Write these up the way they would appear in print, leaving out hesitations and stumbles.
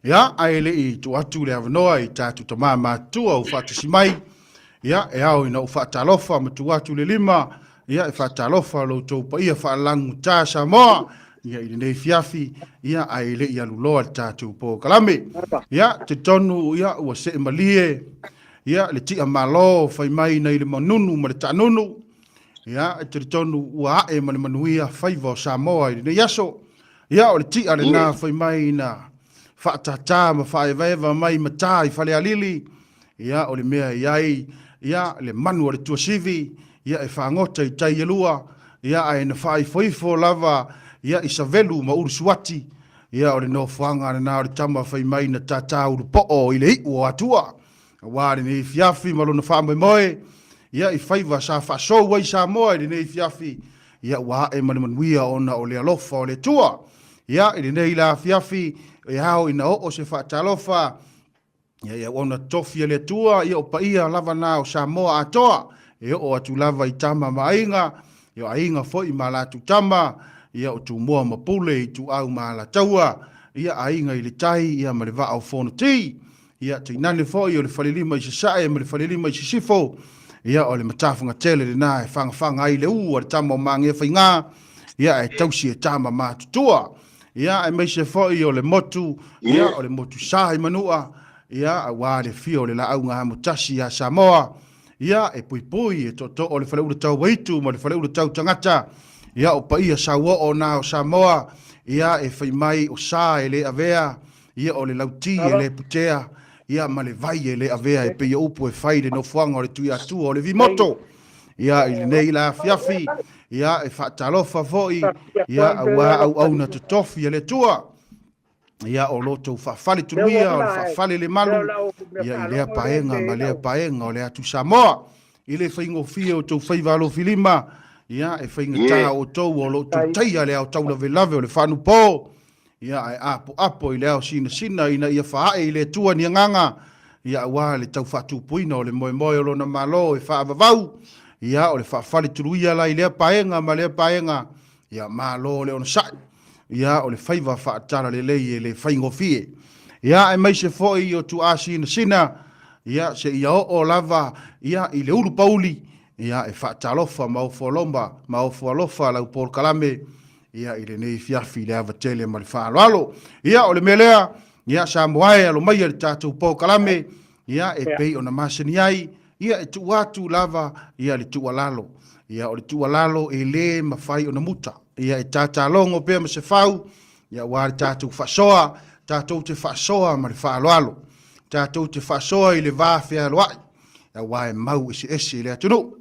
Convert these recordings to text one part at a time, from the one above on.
Ia, ae le i tuu atu le avanoa i tatou tama matutua ua faatasi mai, ia, e ao ina ou faatalofa ma tuu atu le lima, ia, e faatalofa lo outou paia faalagugutā Samoa, ia, i lenei fiafi, ia, ae le i aluloa le tatou polokalame. Ia, talitonu, ia, ua see malie, ia, le tia malo fai mai nai le manunu ma le taanunu, ia, e talitonu ua ae ma le manuia faiva o Samoa i lenei aso. Ia, o le tia lena fai mai na faatātā ma faaevaeva mai matā i Falealili, ia, o le mea e i ai, ia, le manu a le tuasivi, ia, e fagota i tai e lua, ia, ae na faaifoifo lava, ia, i Savelu ma Ulusuati, ia, o le nofoaga lena o le tama fai mai na tātā ulupoo i le iu o Atua. Aua lenei afiafi ma lona faamoemoe, ia, i faiva sa faasou ai Samoa i lenei afiafi, ia ua ae ma le manuia ona o le alofa o le Atua. Ia, i lenei la afiafi, e ao ina oo se faatalofa, ia, i auauna tofi a le Atua, ia o paia lava na o Samoa atoa, e oo atu lava i tama ma aiga, ia o aiga foi ma latou tama, ia o Tumua ma Pule, Ituau ma Alataua, ia aiga i le tai, ia ma le vaa o Fonoti. Ia, tainane foi o le falelima i sasae ma le falelima i sisifo, ia, o le matafagatele lena e fagafaga ai le u a le tama o Magefaiga, ia, ae tausi e tama matutua. Ia, aemaise foi o le motu, ia, o le motu sa i Manua, ia, aua le afio o le laauga amotasi ia Samoa, ia, e puipui e tootoo o le faleula tau aitu ma le faleula tau tagata, ia, o paia sauoo na o Samoa, ia, e fai mai o sa e le avea, Ia o le lauti e le putea, ia ma le vai e le avea e pei o upu e fai i le nofoaga o le Tuiatua o le Vimoto. Ia i lenei la afiafi, ia e faatalofa foi, ia aua auauna totofi a le Atua. Ia o lo outou faafale tuluia, o le faafale le malu, ia i lea paega ma lea paega o le atu Samoa. I le faigofie o outou faiva alofilima, ia e faigata outou o lo outou taia le ao taulavelave o le faanupo. Ia, ae apoapo i le ao sinasina ina ia faaae i le Atua ni agaga, ia, aua le tau faatupuina o le moemoe o Lona Malo e faavavau, ia, o le faafaletuluia la i lea paega ma lea paega, ia, malo le onosai, ia, o le faiva faatalalelei e le faigofie. Ia, aemaise foi o tuaa sinasina, ia, seia oo lava, ia, i le ulupauli, ia, e faatalofa ma ofo aloma ma ofo alofa lau polokalame, ia i lenei afiafi i le ava tele ma le faaaloalo. Ia o le mea lea, ia Samoa e alo maia le tatou polokalame, ia e pei ona masani ai, ia e tuu atu lava ia le tuualalo. Ia o le tuualalo e le mafai ona muta. Ia e tatalogo pea ma se fau, ia aua le tatou faasoa, tatou te faasoa ma le faaaloalo. Tatou te faasoa i le va fealoai, aua e mau eseese le atunuu.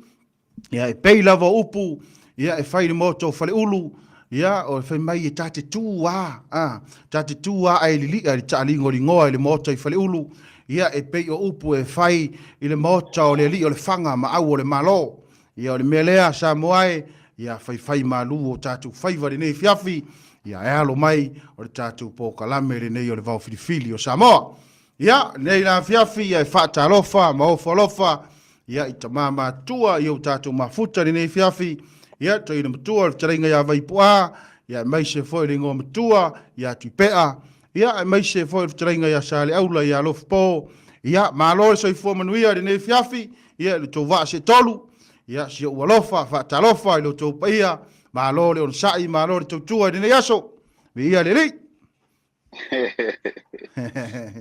Ia, e pei lava o upu, ia, e fai i le maota o Faleulu, ia, o fai mai e ta te tu a, a, ta te tu a ae lilia i le taaligoligoa i le maota i Faleulu, ia, e pei o upu e fai i le maota o le alii o Lefaga ma au o le Malo. Ia, o le mea lea, Samoa e, ia, faifai malu o tatou faiva i lenei afiafi, ia, e alo mai o le tatou polokalame lenei o le Vaofilifili o Samoa. Ia, lenei la afiafi, ia e faatalofa ma ofo alofa, ia i tama matua i o tatou mafuta lenei afiafi, ia toeaina matua le fetalaiga ia Vaipu'a, ia aemaise foi le igoa matua ia Tuipea, ia aemaise foi le fetalaiga ia Saleaula ia Alofipo, ia malo le soifua manuia i lenei afiafi, ia i lo outou vaa seetolu, ia si ou alofa faatalofa i lo outou paia, malo le onosai, malo le tautua i lenei aso, viia le Alii.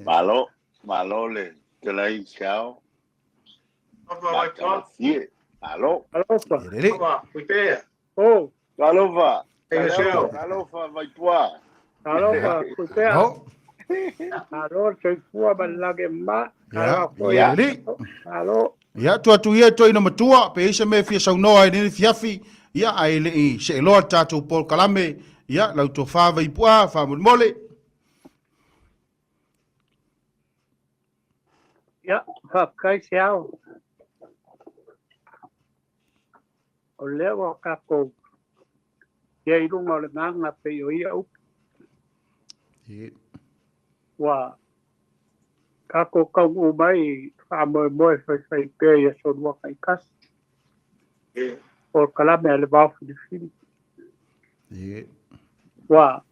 Malo, malo le telai seao. Matagofie. Malo. Alofa. Lelei. Puipea. Oh. Alofa. Alofa Vaipua. Alofa Puipea. No. Alo soifua ma le lage ma. Ia, Alo ia lelei. Alo. Ia, tuu atu ia i toeaina matua, pe i ai se mea e fia saunoa i lenei afiafi, ia, ae le i seeloa le tatou polokalame, ia, lau tofa Vaipu'a, faamolemole. Ia, faafetai se ao. O lea ua tatou i ai i luga o le gaga pei o ia upu. Ua tatou taunuu mai i faamoemoe faifai pea i aso lua taitasi. Polokalame a le Vaofilifili. Ua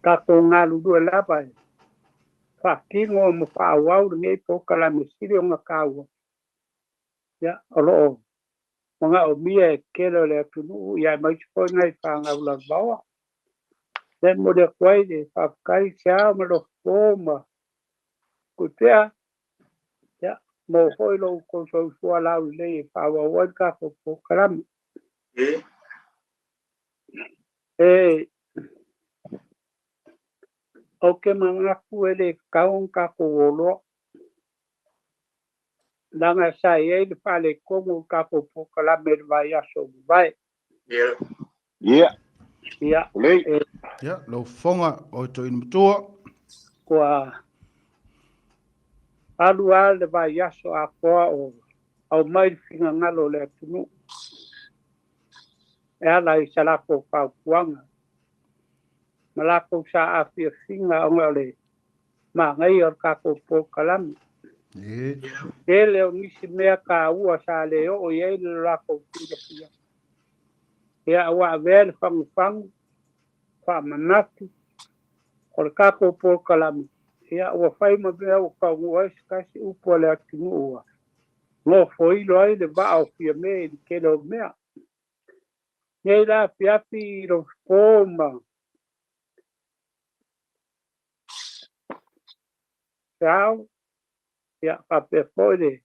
Tatou galulue lava e faatino ma faaauau lenei polokalame sili ona taua, ia, o lo o manaomia e tele o le atunuu, ia aemaise foi nai fanau lalovaoa. E momoli atu ai le faafetai Seao ma Lofopo ma Tuipea, ia, maua foi lo outou soifua laulelei e faaauau ai le tatou polokalame. E ou te manatu e le tatau ona tatou oloa, leaga sa i ai le faaletonu o le tatou polokalame i le vaiaso ua mavae. Ia. Ia. Lelei. Ia, lau fofoga o toeaina matua. Ua alu lava le vaiaso atoa o aumai le finagalo o le atunuu e ala i sa latou fautuaga ma latou saafiafiga ona o le manaia o le tatou polokalame. Tele o nisi mea taua sa le oo i ai le latou silafia. Ia, ua avea le fagufagu, faamanatu o le tatou polokalame, ia, ua fai ma mea ua taunuu ai se tasi upu a le atunuu ua nofoilo ai le vaa o Fiame i le tele o mea. Nei la afiafi i Lofopo ma Seao, ia, faapea foi le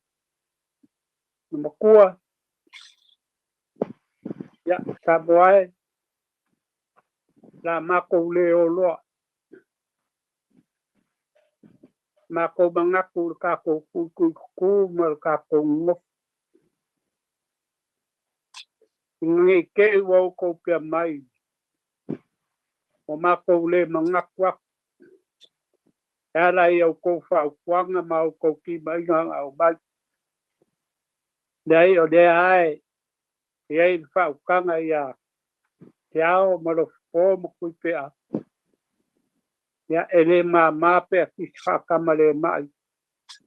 matua, ia, Samoa e, la matou le oloa. Matou manatu i le tatou tuituitutu ma le tatou nonofo. Ina ne i te i ua outou pea mai, ua matou le manatu atu e ala i a outou fautuaga ma outou timaiga na aumai. Leai, o lea lava e i ai le faautaga ia Te Ao ma Lofopo ma Tuipea, ia, e le mama pe afisi faatamalemai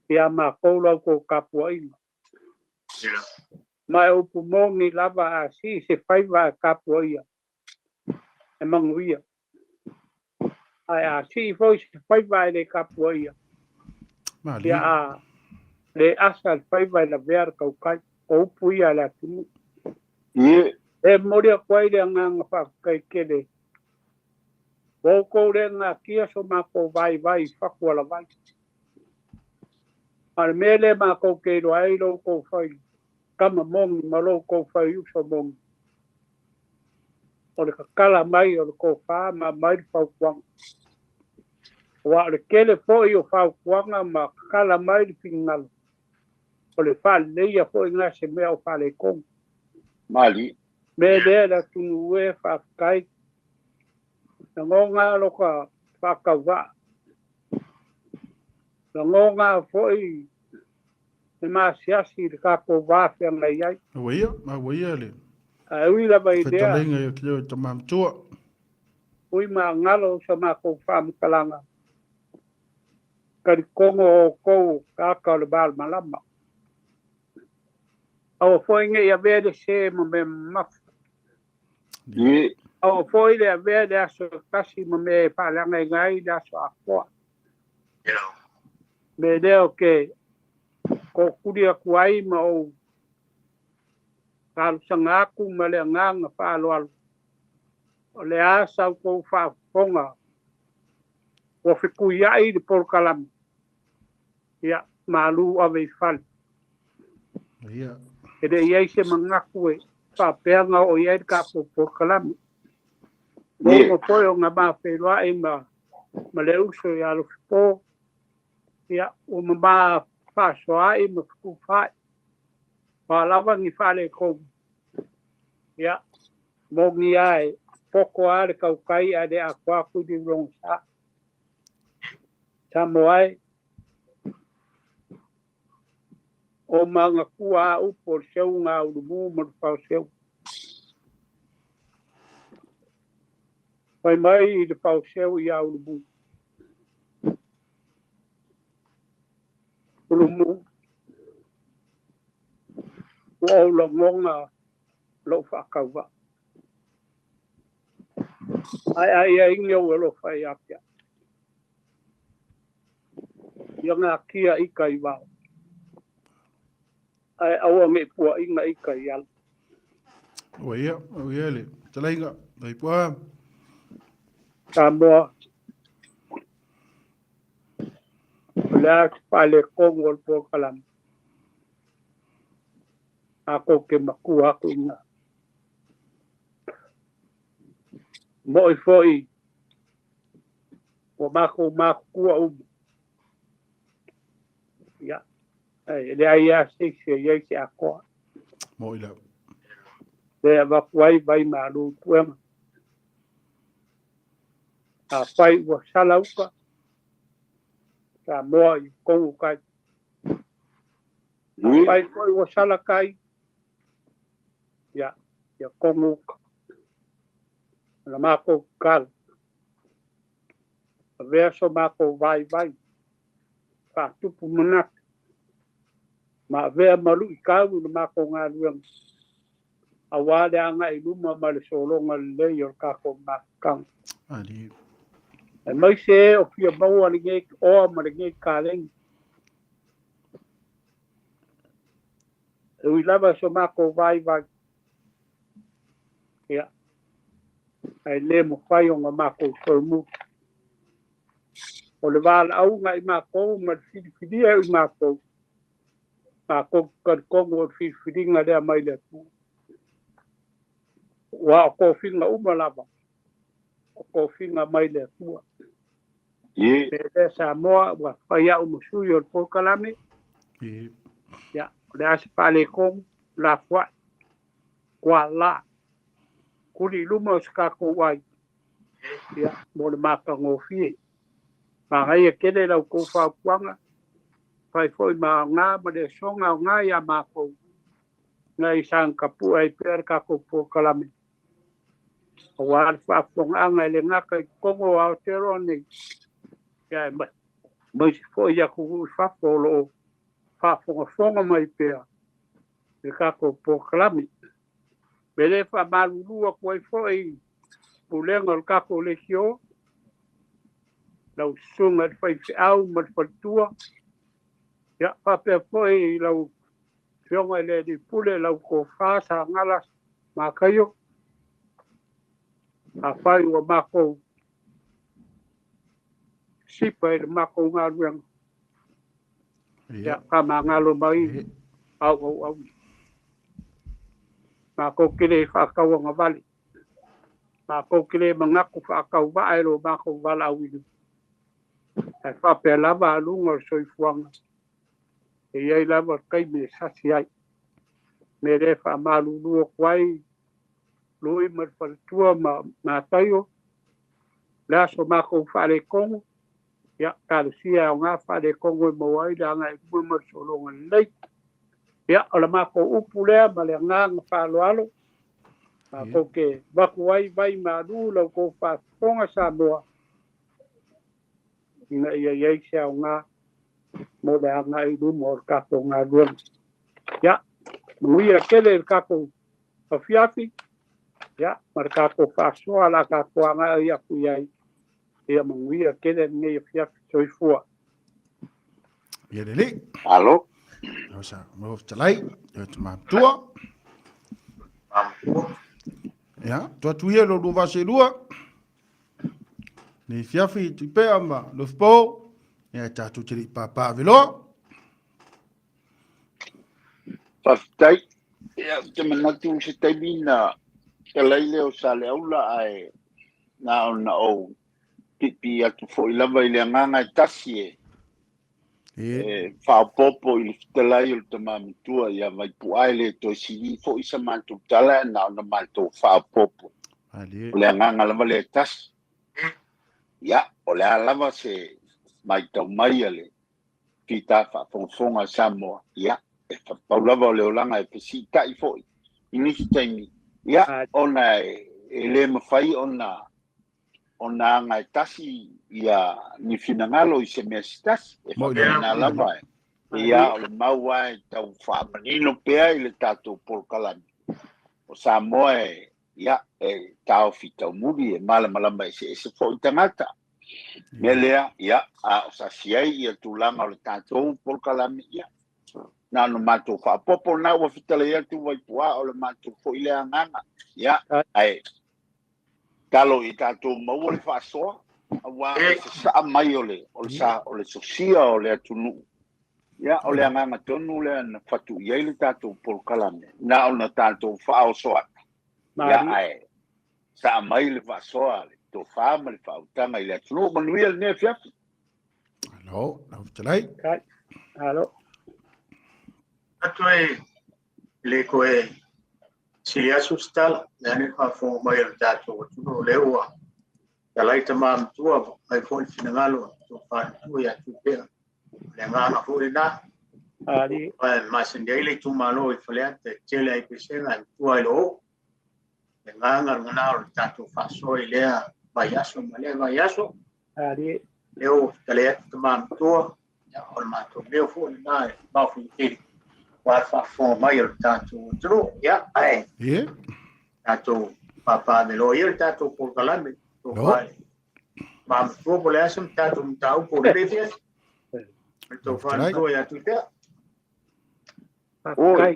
ia matou la outou tapuaiga. Ma e upu moni lava, a sii se faiva e tapuaia, e manuia. Ae a sii foi se faiva e le tapuaia, ia a le asa le faiva e lavea le tautai. O upu ia a le atunuu. E momoli atu ai le agaga faafetai tele ua outou le natia so matou vaivai i fatu alavai. A o le mea lea matou te iloa ai lo outou fai tama moni ma lo outou fai uso moni, o le tatala mai o le tofa ma aumai le fautuaga. Aua o le tele foi o fautuaga ma tatala mai le finagalo, o le faaleleia foi lena se mea o faaletonu. Mali. Mea lea le atunuu e faafetai. Lagona loka faatauvaa. Lagona foi le masiasi i le tatou va feagai ai. Ua ia, ma ua ia le Ae ui lava i lea, fetaleiga ia te oe tama matua. Ui ma galo sa matou faamatalaga, talitonu o outou tagata o le malamalama. Aua foi ne i avea le se ma mea mamafa. Aua foi le avea le aso e tasi ma mea e faaleagaina ai le aso atoa. Mea lea ou te tootuli atu ai ma ou talosaga atu ma le agaga faaaloalo, o le a sa outou faafofoga ua fetuiai le polokalame, ia, malu ave i fale. E le i ai se manatu e faapea na oo i ai le tatou polokalame. Ua uma foi ona ma feiloai ma le uso ia Lofopo, ia, ua mama faasoaai ma fetufaai. O a lava ni faaletonu, ia, moni lava e poto lava le tautai ae le atoa atu i le lona sa. Samoa e, o manatua a upu o le seuga a Ulumu ma le Faoseu. Fai mai i le Faoseu ia Ulumu. Ulumu, ua ou lagona lou faatauvaa. Ai ai ai ingi au alofa ia te au. Ia ngā kia i kai wao. Ai aua me pua inga i kai ala. Ua ia, ua ia le talainga, vai pua. Samoa. O le a pale kongo o le polokalame. A kou ke makua aku inga. Mo i foi ua makou makua uma. Ia, e leai lava se isi e i ai se atoa. Mo i lau. Le avatu ai vai malu i puega. Afai ua sala uka, Samoa i kongu kai. Afai foi ua sala kai, ia, ia kongu uka. O la makou tatalo. Avea so makou vaivai, faatupu manatu, ma avea ma luʻitau i le makou galuega, auā le agaʻi luma ma le sologa lelei o le tatou mafutaga. Aemaise e o fia maua lenei oa ma lenei kalegi. E ui lava so makou vaivai, ia, ae le mafai ona makou solomuli. O le valaauga i makou ma le filifilia i makou, makou talitonu o le filifiliga lea mai le Atua. Ua o tofiga uma lava, o tofiga mai le Atua. Ye. Pe lea Samoa ua fai au ma sui o le polokalame. Ye. Ia, o le a se faaletonu, lafoai, kuala, kuli i luma o se tatou ai, ia, mo le matagofie. Manaia tele la outou fautuaga, fai foi ma aoga ma le asoga aoga iā makou, ina ia saga tapue ai pea le tatou polokalame, auā le faafofogaaga e le gata i totonu o Aotearoa nei, ia aemaise foi i atunuu i fafo o loo faafogafoga mai pea i le tatou polokalame. Me le faamalulu atu ai foi i pulega o le tatou leitio, lau susuga i le faifeau ma le faletua, ia faapea foi i lau afioga i le alii pule, lau tofa Sagala Mataio. Afai ua makou sipa i le makou galuega, ia faamagalo mai au au au. Makou te le faatauagavale, makou te le manatu faatauvaa e lo makou valaauina, ae faapea lava aluga o le soifuaga, e i ai lava le taimi e sasi ai. Me le faamalulu atu ai Lui ma le faletua ma Mataio, le aso makou faaletonu, ia talosia e aoga faaletonu e maua ai le agaʻi luma ma le sologa lelei. Ia, o le makou upu lea ma le agaga faaaloalo, makou te vaku ai vai malu la outou faafofoga Samoa, ina ia i ai se aoga mo le agaʻi i luma o le tatou galuega. Ia, manuia tele i le tatou afiafi, ia, ma le tatou faasoa la tatou agaʻi aku i ai. Ia manuia tele lenei afiafi. Soifua. Ia lelei. Alo. Lau sa mo fetalai, ia te matua. Ia, tua tu ia lo lua vase lua. Nei fiafi tu pea ma lofipo. Ia tātou te lei pāpā veloa. Faafetai. Ia, ou te manatu se taimi na talai lea o Saleaula ae na ona ou piipii atu foi lava i le agaga e tasi e e faaopoopo i le fetalai o le tama matua ia Vaipu'a, e le toe sili foi sa matou tala, ae na ona matou faaopoopo. O le agaga lava lea e tasi. Ia, o le a lava se matau mai a le fita faafogafoga a Samoa, ia, e pau lava o le olaga e fesiita'i foi i nisi taimi, ia, ona e le mafai ona aga e tasi ia ni finagalo i se mea se tasi, e faapena lava e. Ia, o le mau lava e tau faamanino pea i le tatou polokalame o Samoa e Ia, e taofi taumuli e malamalama eseese fo'i tagata. Mea lea, ia, a o sasi ai ia tulaga o le tatou polokalame, ia, na ona matou faaopoopo lena ua fetalai atu Vaipuā, o le matou foi lea agaga. Ia, ae talo i tatou maua le faasoa, auā o le sasaa mai o le o le sa o le sosia o le atunuu. Ia, o le agaga tonu lea na fatu i ai le tatou polokalame, na ona tatou faaoso atu. Ia, ae saa mai le faasoa, le tofa ma le faautaga i le atunuu. Manuia lenei afiafi. Alo, lau fetalai. Alo. Atu e le koe sili asu se tala, le ane faafofoga mai o le tatou atunuu, lea ua talai tama matua mai foi le finagalo tofa matua ia Tupea. O le agaga foi lena. Ali. Ae masani ai le itumalo i Faleata e tele ai pesega e matua ai loo. Le agaga lena o le tatou faasoa i lea vaiaso ma lea vaiaso. Ali. Lea ua talai atu tama matua, o le matou leo foi lena e maofilifili ua le faafofoga mai o le tatou atunuu. Ia, ae tatou papavelo ia le tatou polokalame. No. Ma matua po le aso ma tatou mataupu o le fiafi. Le tofa matua ia Tuitea. Faafetai.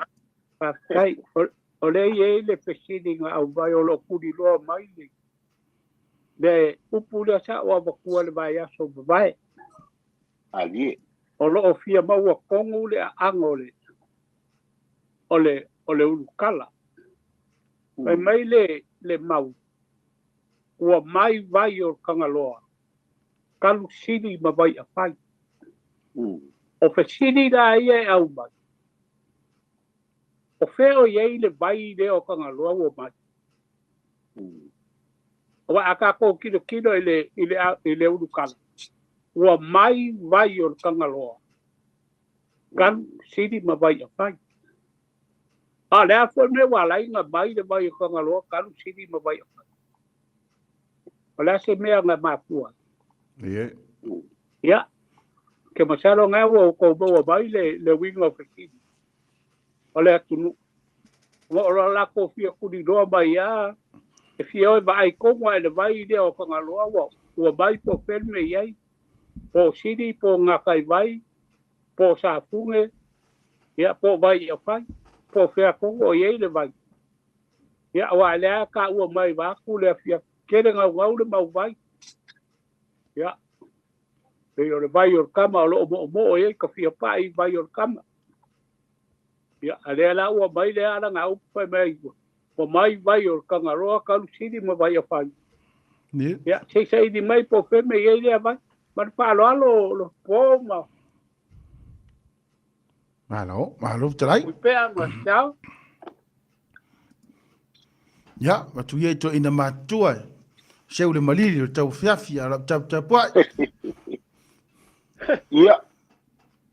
Faafetai. O lea e i ai le fesili na aumai o lo o tuliloa mai le le upu lea sa ou avatua i le vaiaso ua mavae. Alie. O lo o fia maua tonu le aano o le o le o le ulukala. Fai mai le le mau ua mai vai o le Tagaloa, talu sili ma vai afai. O fesili la ia e aumai, o fea o i ai le vai lea o Tagaloa ua mai? Aua a tatou tilotilo i le, i le, i le ulukala, ua mai vai o le Tagaloa, talu sili ma vai afai. A o le a foi le mea ua ala ai ona mai le vai o Tagaloa, talu sili ma vai afai? O le a se mea na mafua ai? Ia, ke masalo na ua outou maua mai le, le uiga o fesili o le atunuu. Ua o la latou fia tuliloa mai lava, e fia o e vaai tonu lava i le vai lea o Fagaloa ua, ua mai po o fea le mea e i ai, po o Sili, po o Gataivai, po o Safune, ia, po o Vaiafai, po o fea tonu o i ai le vai. Ia, aua o lea e taua mai vaeatu le afiafi, tele naunau le mau vai. Ia, pei o le vai o le tama o lo o moomoo i ai ka fia pai vai o le tama. Ia, a lea la ua mai le ala na upu fai mai, ua mai vai o le Tagaloa, talu sili ma vai afai. Ia, se i saili mai po o fea mea e i ai lea vai. Ma le faaaloalo lo po ma Malo, malo fetalai. Ui pea ma ciao. Ia, atu ia i toeaina matutua e seu le malili o le tauafiafi a o lau taputapuai. Ia,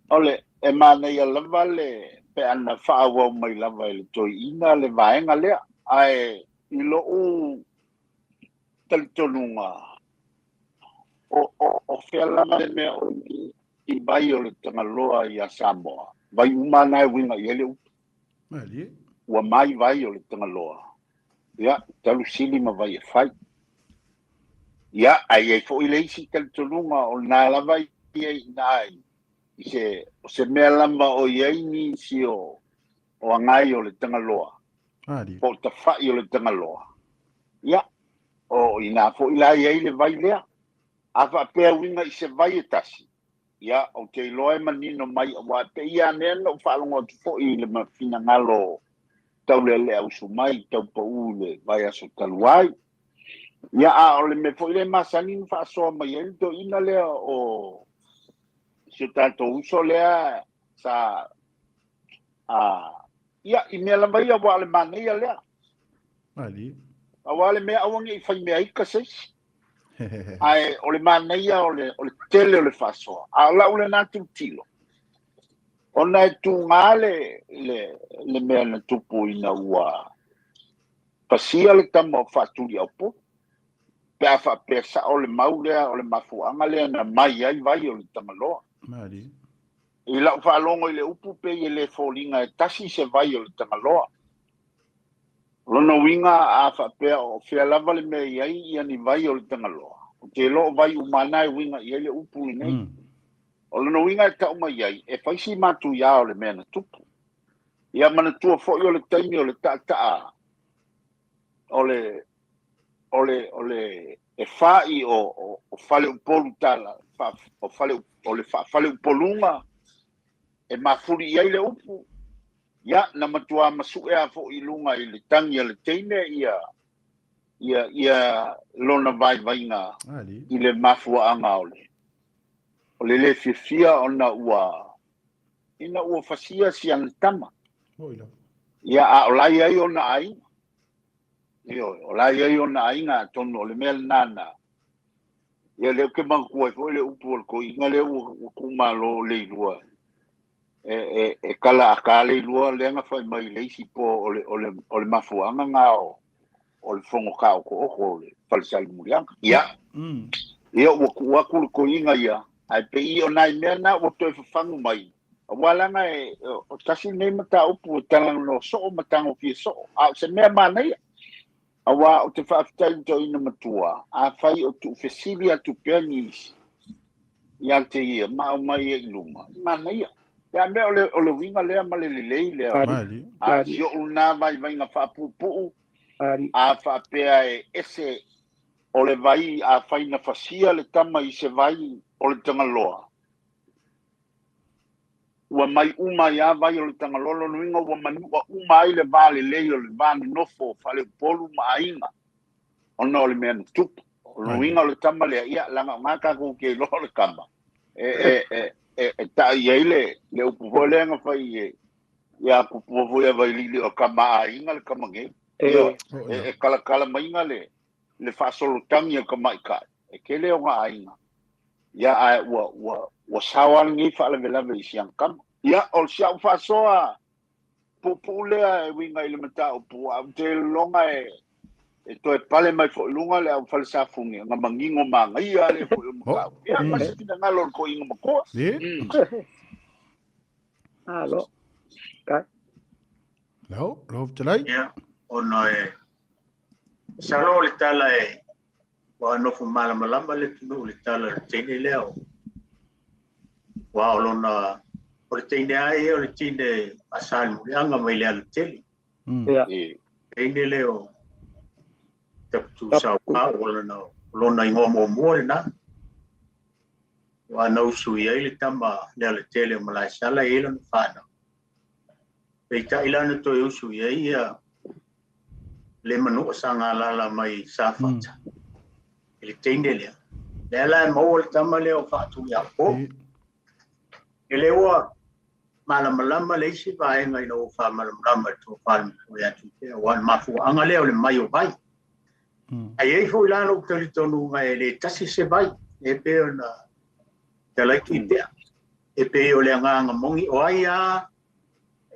o le, e manaia lava le pe ana faaauau mai lava e le toeaina le vaega lea, ae i lou talitonuga, o fea lava le mea o i vai o le Tagaloa ia Samoa, vai uma na e uiga i ai le upu. Malie. Ua mai vai o le Tagaloa, ia, talu sili ma vai e fai. Ia, ae i ai foi le isi talitonuga o lena lava ia i ina i se, o se mea lava o i ai nisi o, o agai o le Tagaloa, Malie. po o tafai o le Tagaloa. Ia, o ina foi la i ai le vai lea. A faapea uiga i se vai e tasi, ia, ou te iloa e manino mai, aua e pei lava mea na ou faalogo atu foi i le finagalo taulealea usu mai, tau pau i le vaiaso talu ai. Ia, a o le mea foi lea e masani ona faasoa mai ai le toeaina lea o si o tatou uso lea sa, a, ia, i mea lava ia, aua o le manaia lea. Malie. Aua le mea aua ne i faimea ika se isi. Ae o le manaia o le, o le tele o le faasoa. A o lau lena tilotilo, ona e tuga le, le, le mea na tupu ina ua pasia le tama o Faatuliaupolu. Pe a faapea sao le mau lea, o le mafuaaga lea na mai ai vai o le Tagaloa. Malie. I lau faalogo i le upu pei e le foliga e tasi se vai o le Tagaloa. Lona uiga a faapea o fea lava le mea i ai ia ni vai o le Tagaloa, ou te iloa o vai uma lava na e uiga i ai le upu lenei. O lona uiga e tau mai ai, e fai si matuia o le mea na tupu. Ia manatua foi o le taimi o le taataa o le o le o le e fai o Faleupolu tala o fale o le faafaleupoluga e mafuli i ai le upu. Ia na matua masu'e a fo'i i luga i le tagi a le teine ia ia ia lona vaivaiga i le mafuaaga o le lē fiafia ona ua ina ua fasia siana tama. Ia a o la i ai ona aiga. Ioe, o la i ai ona aiga atonu o le mea lena na. Ia lea ou te manatua ai foi le upu o le toeaina lea ua tuumalo le ilua. E tala ata le ilua lea na fai mai le isi po o le mafuaaga na o le fono taotooto o le falesalimuliaga. Ia, ia ua tuu atu le toeaina ia, ae pei o nai mea na ua toe fafagu mai. Aua laga e o tasi lenei mataupu e talanoa soo ma tagofia soo. A o se mea manaia. Aua o te faafetai i le toeaina matua, afai o tuufesili atu pea nisi ia te ia ma aumai ai i luma, manaia. Ia mea o le uiga lea ma le lelei lea. A si ou lena vaivaiga faapuupuu, a faapea e ese o le vai afai na fasia le tama i se vai o le Tagaloa, ua mai uma ai lava vai o le Tagaloa, lona uiga ua manua uma ai le va lelei o le va nonofo o Faleupolu ma aiga, ona o le mea na tupu. O lona uiga o le tama lea, ia laga o gā tatou te iloa o le tama, e tai ai le upu foi lea na fai e ia kupua foi a Vailili o kama aiga le kama nei. E kalakala maiga le faasolotagi o le tamaitai, e tele ona aiga. Ia ae ua sao lava lenei faalavelave i siana tama. Ia o si au faasoa puupuu lea e uiga i le mataupu, ae ou te lagona e toe pale mai foi i luga le au falesafune na manino manaia le foi o le mataupu. Ia ma se finagalo o le toeaina matua. Alo. Kai. Lau, lau fetalai. Ia, ona e masalo o le tala e ua nofo malamalama le atunuu i le tala o le teine lea o ua o lona o le teine lava ia o le teine a Salemuliaga mai le alatele. Ia. Teine lea o Taputusaua o lona igoa muamua lena. Ua na usu i ai le tama le alatele o Malaesala e i ai lona fanau. Peitai la na toe usu i ai ia le manua sagalala mai Safata. I le teine lea. Lea la e maua le tama lea o Faatuiapo. E le ua malamalama le isi vaega ina ua faamalamalama i le tofa le atu pea ua le mafuaaga lea o le mai o vai. Ae i ai foi la lou talitonuga e le tasi se vai, e pei ona talai Tuipea. E pei o le agaga moni o ai a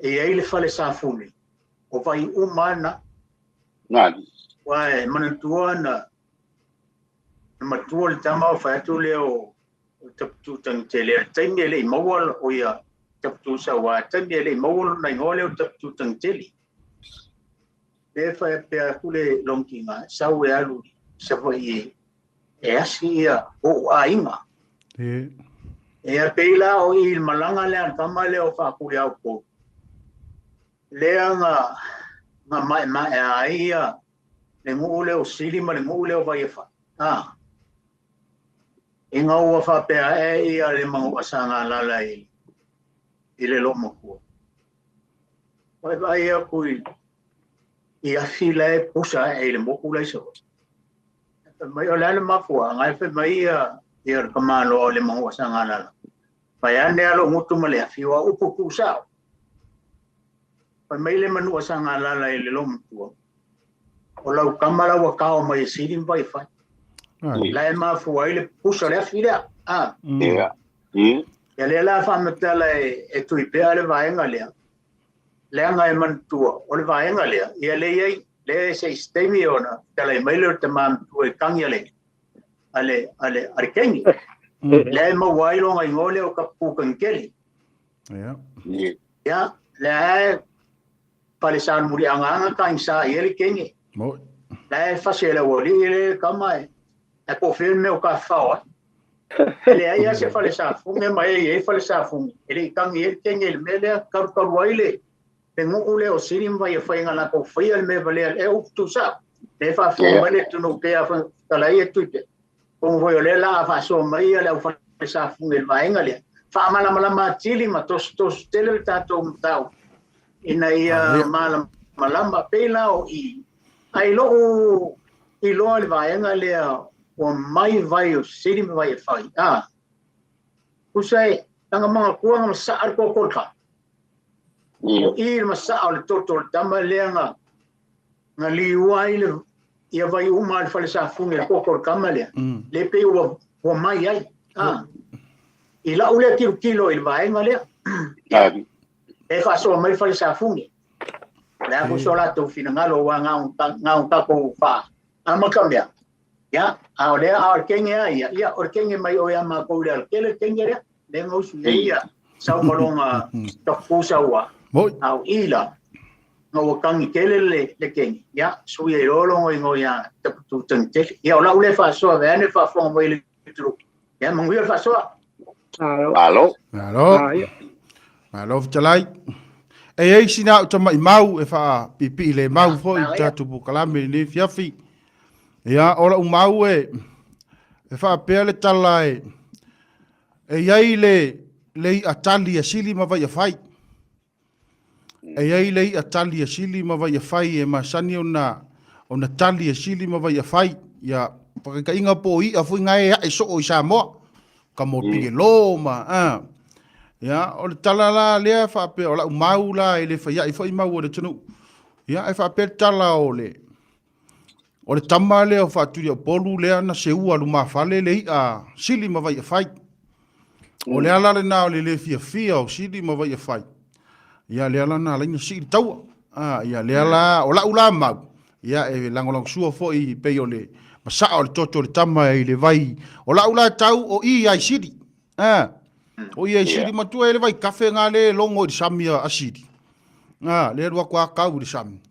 e i ai le fale safune, o vai uma na. Nani. Ua e manatua na matua le tama o fai atu lea o Tapututagitele. O le taimi e le i maua o ia Taputusaua, taimi e le i maua lona igoa lea o Tapututagitele. Le fai pea atu le logiga, sau e alu Savaii e asi ia o aiga. E a pei la o i malaga lea le tama lea o Faakuleaupou. Lea nga maemae ai ia le nuu lea o Sili ma le nuu lea o Vaiafa. Ina ua faapea e ia le manua sagalala i le loomatua. Vai vai aku i afi la e pusa e le moku lai sa. Mai o le mafua ngai fe mai ia le kamalo o le manua sagalala. Vai ane alo ngutu ma le afi wa upu kusao. Vai mai le manua sagalala i le loomatua. O lau kamala wa kao mai Sili vai fai. La e mafua ai le pusa le afi lea. Ia. Ia lea la faamatala e Tuipea le vaega lea. Leaga e manatua o le vaega lea, ia le i ai, lea se isi taimi ona talai mai lea o le tama matua i tangi a le kengi. Lea e maua ai loga igoa lea o Kapukangeli. Ia. Ia, lea e Fale sa muri anga ka sa i le kenge. La e fase le wali le kama e ko fe me o ka fa. Le ai se fale sa funge mai e fale sa funge. E le kangi e kenge le mele karu karu ai le. Le ngu le o siri mai e whainga la ko whaia le me vale e u tu sa. Le fa fo mai le tunu pe a fa e tuipe. Ko foi o le la fa so mai le au fale sa funge le vaenga le. Fa mala mala ma tili ma tos tos tele le tatou tau. Ina ia mala malama pe la o i. Ai lo i loa le vaenga le o mai vai o siri mai e fai. Ah. Usai tanga manga kuanga ma sa ar ko ka. O i ma sa o le toto le tama le nga nga liua i le ia vai uma le fale sa funge le koko kama le. Le pe ua mai ai. Ah. I la ule kilo kilo i le vaenga le. E fa so mai fale sa funge. Le aku so la tu finangalo wa nga un kako fa. Ama kamea. Ya, a o le a o kenge a ia. Ia o kenge mai o ia ma ko le kele kenge le. Le ngausu le ia. Sau malonga ta kusa ua. Au ila. Nga ua kangi kele le kenge. Ya, sui e rolo ngoi ngoi ia ta putu tangtele. Ia o la ule fa soa ve ane fa fonga mai le turu. Ya, manguia fa soa. Alo. Alo. Alo ftalai. E ei sina o tama i mau e wha pipi le mau fo i tātou pokalame ni fiafi. Ia, ora u mau e wha pea le tala e iai le i atali a sili ma vai a whai. E iai le i atali a sili ma vai a whai e masani ona tali a sili ma vai a whai. Ia, whakainga po i a fui ngai e so o i Samoa. Ka mo pige lo ma. Ia, o le tala la lea wha pea o la umau la e le whai i whai mau o le tunu. Ia, e wha pea tala o le o le tama lea o whaaturi o polu lea na se ua luma whale le i a sili ma vai a whai. O le ala le nā o le le fia fia o sili ma vai a whai. Ia le ala nā laina si i taua. Ia le ala o la ula mau. Ia e langolango sua fo i pei o le masaa o le toto le tama i le vai. O la ula tau o i ai sili. O i ai sili matua e le vai kafe ngā le longo i le sami a sili. Le rua kua kau i le sami.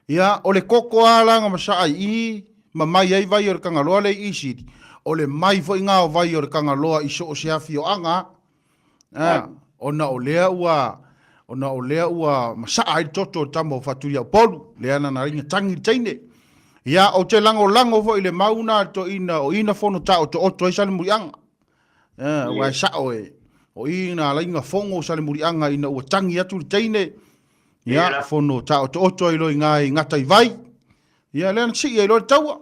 Ia, o le koko a langa masaa i ma mai ai vai o le kangaloa le i sili. O le mai fo i ngā o vai o le kangaloa i so o se afi o anga. Ona o lea ua masaa ai toto o tama o whaturia o polu. Lea na ringa tangi teine. Ia, o te lango lango fo i le mauna to ina o ina fono ta o to oto ai sale murianga. Ua e sao e. O ina lainga fongo sale murianga ina ua tangi atu le teine. Ia, fono ta o to oto ai loi ngai ngata i vai. Ia, lea na si ai loi taua.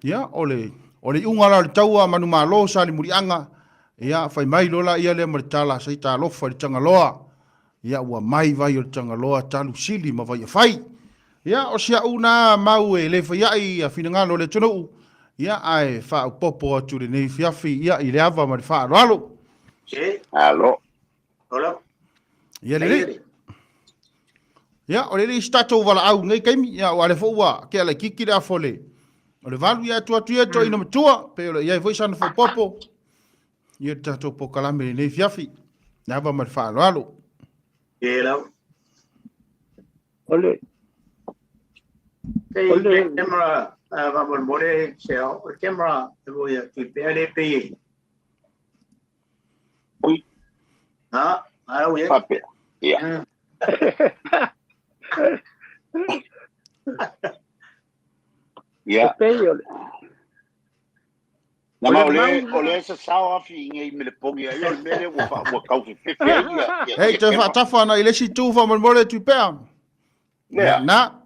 Ia, o le unga la le taua manu malo sale murianga. Ia, whai mai lola ia lea maritala sa ita alofa i tangaloa. Ia, ua mai vai o le tangaloa talu sili ma vai a whai. Ia, o sia una mau e le whai ai a finangalo le tunu. Ia, ai wha upopo atu le nei fiafi. Ia, i le ava ma le wha alo alo. Alo. Alo. Ia le. Ia, o le le stato wala au ngai kaimi. Ia, o ale fo ua ke ala kiki le afole. O le valu ia atu atu ia to ina matua. Pe o le ia foi sana fo popo. Ia tātou po kalame nei fiafi. Nā va ma le wha alo alo. E lau. Ole. Ole. Camera, va mole se o camera e voi a tu pe ale pe. Ui. Ha, ara ui. Pape. Ia. Ia. Pe ole. Na ma ole sa sao afi ngai me le pongi ai o le mele ua kau fefe ai ia. Hei, te whaatafa na i lesi tū wha mole tu pea. Nea. Na.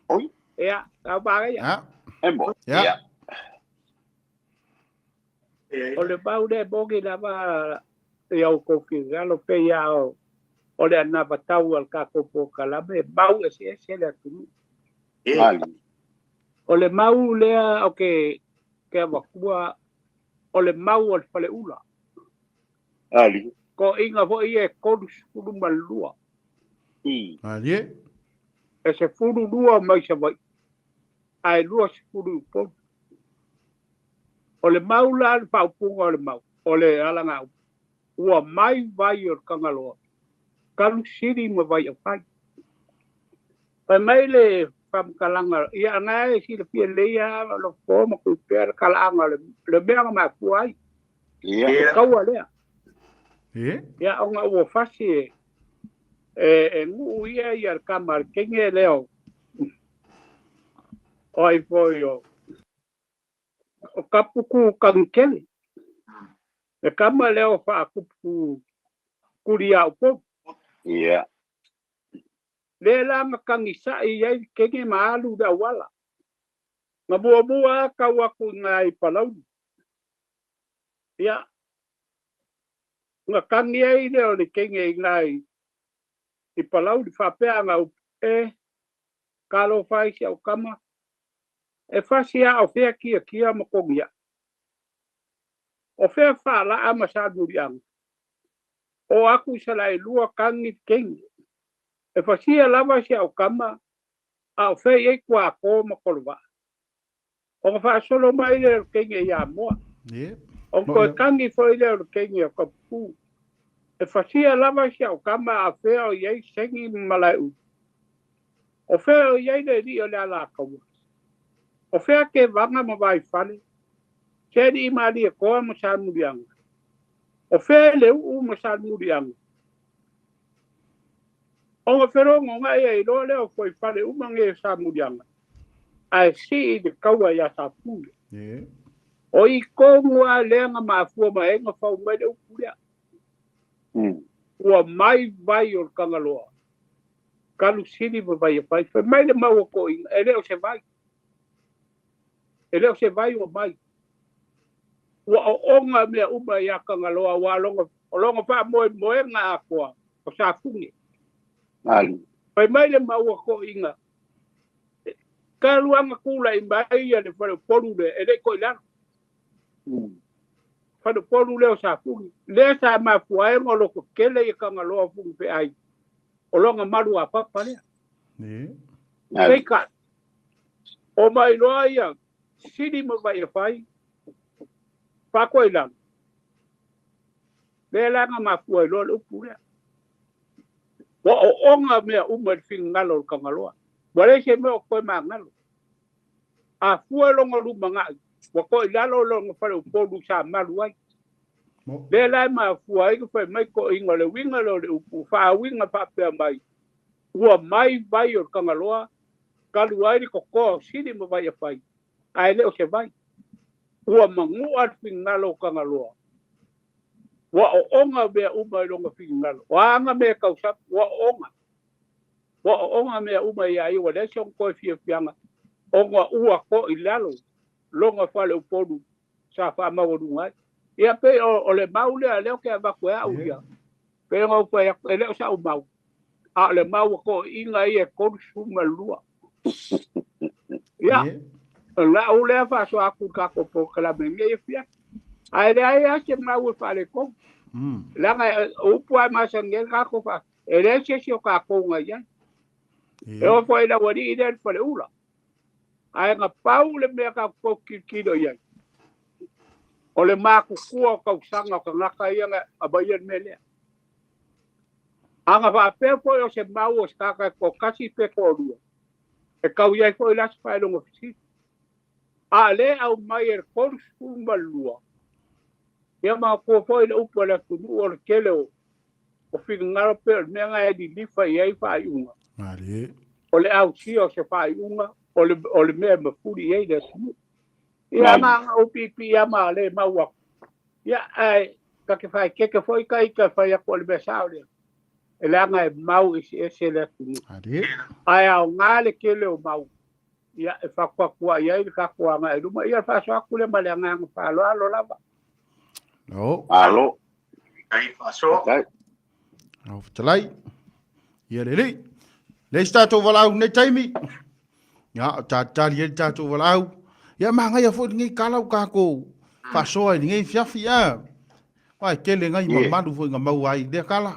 Oi. Ia, au baga ia. Embo. Ia. O le mau le bongi lava i au koki galo pe ia o le anava tau al kako po kalame mau e se se le atunu. O le mau lea o ke wakua o le mau o le fale ula. Ali. Ko inga fo i e kolu sefulu ma lua. Ali. E 12 mai sa vai. Ai 20 polu. O le mau la le paupunga o le mau. O le alanga ua mai vai o le kangaloa. Kalu siri ma vai o kai. Fai mai le faamatalaga, ia na e silafia lelei lava lo po ma kuipea le talaaga o le mea na mafua ai. Ia. Le taua lea. Ia. Ia, ona ua fasi e nuu ia ia le tama a le teine lea o ai foi o Kapuku Kagitele. Le tama lea o Faakupu Tuliaupou. Ia. Lea la na tagisa'i ai le teine ma alu i le auala. Na muamua lava tau atu i ina i Palauli. Ia, ona tagi ai lea o le teine i ina i Palauli, faapea ana upu, E, talofa ai si au tama, e fasi lava o fea tiatia ma togia'i, o fea faalaa ma samuliaga, o atu i Salailua tagi le teine. E fasia lava si au tama a o fea i ai Tuato ma Kolovaa. Ona faasolo mai lea o le teine ia Moa. Ona toe tagi foi lea o le teine o Kapuku. E fasia lava si au tama a fea o i ai Segi ma Malaeulu. O fea o i ai le alii o le Alataua. O fea Tevaga ma Vaifale, Sealii Malietoa ma Samuliaga. O fea le uu ma Samuliaga. Ona felogogai ai loa lea o fuaifale uma nei o Samuliaga, ae sii le taua ia Sapule. O i tonu lava lea na mafua mai ai na fau mai le upu lea. Ua mai vai o le Tagaloa, talu sili ma vai e fai. Fai mai le mau a toeaiina, e le o se vai. E le o se vai ua mai. Ua oona mea uma ia Tagaloa aua o lona faamoemoega atoa o Safune. Fai mai le mau a toeaiina, talu lava ona tulai mai le faleupolu lea, e le i toe i lalo. Faleupolu lea o Safune. Lea sa mafua ai ona lototele ia Tagaloa Funifeai o lona maluapapa lea. Peitai, o mai loa ia Sili ma Vaiafai, faatoa i lalo, lea la na mafua ai loa le upu lea. Ua oona mea uma i le finagalo o le Tagaloa. Ua leai se mea o toe magalo. A fua lona lumanai, ua toe i lalo lona faleupolu sa malu ai. Lea la e mafua ai ona fai mai toeaiina o le uiga lea o le upu, faauiga faapea mai, ua mai vai o le Tagaloa talu ai le totoa o Sili ma Vaiafai, ae le o se vai. Ua manua le finagalo o Tagaloa. Ua oona mea uma i lona finagalo. O a ana mea e tausaga, ua oona. Ua oona mea uma ia ia, ua leai sona toe fiafiaga, ona ua to'i lalo lona faleupolu sa faamaualuga ai. Ia pei o le mau lea lea ou te avatu e au ia, pei ona ou fai atu, e le o sa'u mau, a o le mau a toeaiina ia e 32. Ia, o la'u lea faasoa atu i le tatou polokalame i lenei afiafi. Ae leai lava se mau e faaletonu. Leaga o upu lava e masani ai le tatou faa, e leai se isi o tatou na i ai. E oo foi i le aualii lea i le faleula. Ae na pau le mea tatou te tilotilo i ai, o le matutua o tausaga o tagata ia na aumaia le mea lea. A na faapea foi o se mau o se tagata e toatasi pe toalua, e tau i ai foi la se faailoga fesili. A o lea e aumai e le 32, ia manatua foi le upu a le atunuu o le tele o finagalo pei o le mea na e lilifa i ai faaiuga. Malie. O le ausia o se faaiuga o le, o le mea e mafuli i ai le atunuu. Ia na ona ou piipii lava ma le mau atu. Ia ae ta te faaeteete foi ta ita e fai atu o le mea sao lea. E leaga e mau eseese le atunuu. Malie. Ae aoga le tele o mau ia e fatuatuai ai le tatou agai i luma. Ia faasoa atu lea ma le agaga faaaloalo lava. No. Malo. Ai faasoa. Faafetai. Lau fetalai. Ia lelei. Leai se tatou valaau i lenei taimi. Ia, o talitali ai le tatou valaau. Ia, manaia foi lenei tala ua tatou faasoa i lenei afiafi, a. Aua e tele nai mamalu foi na maua ai i lea tala.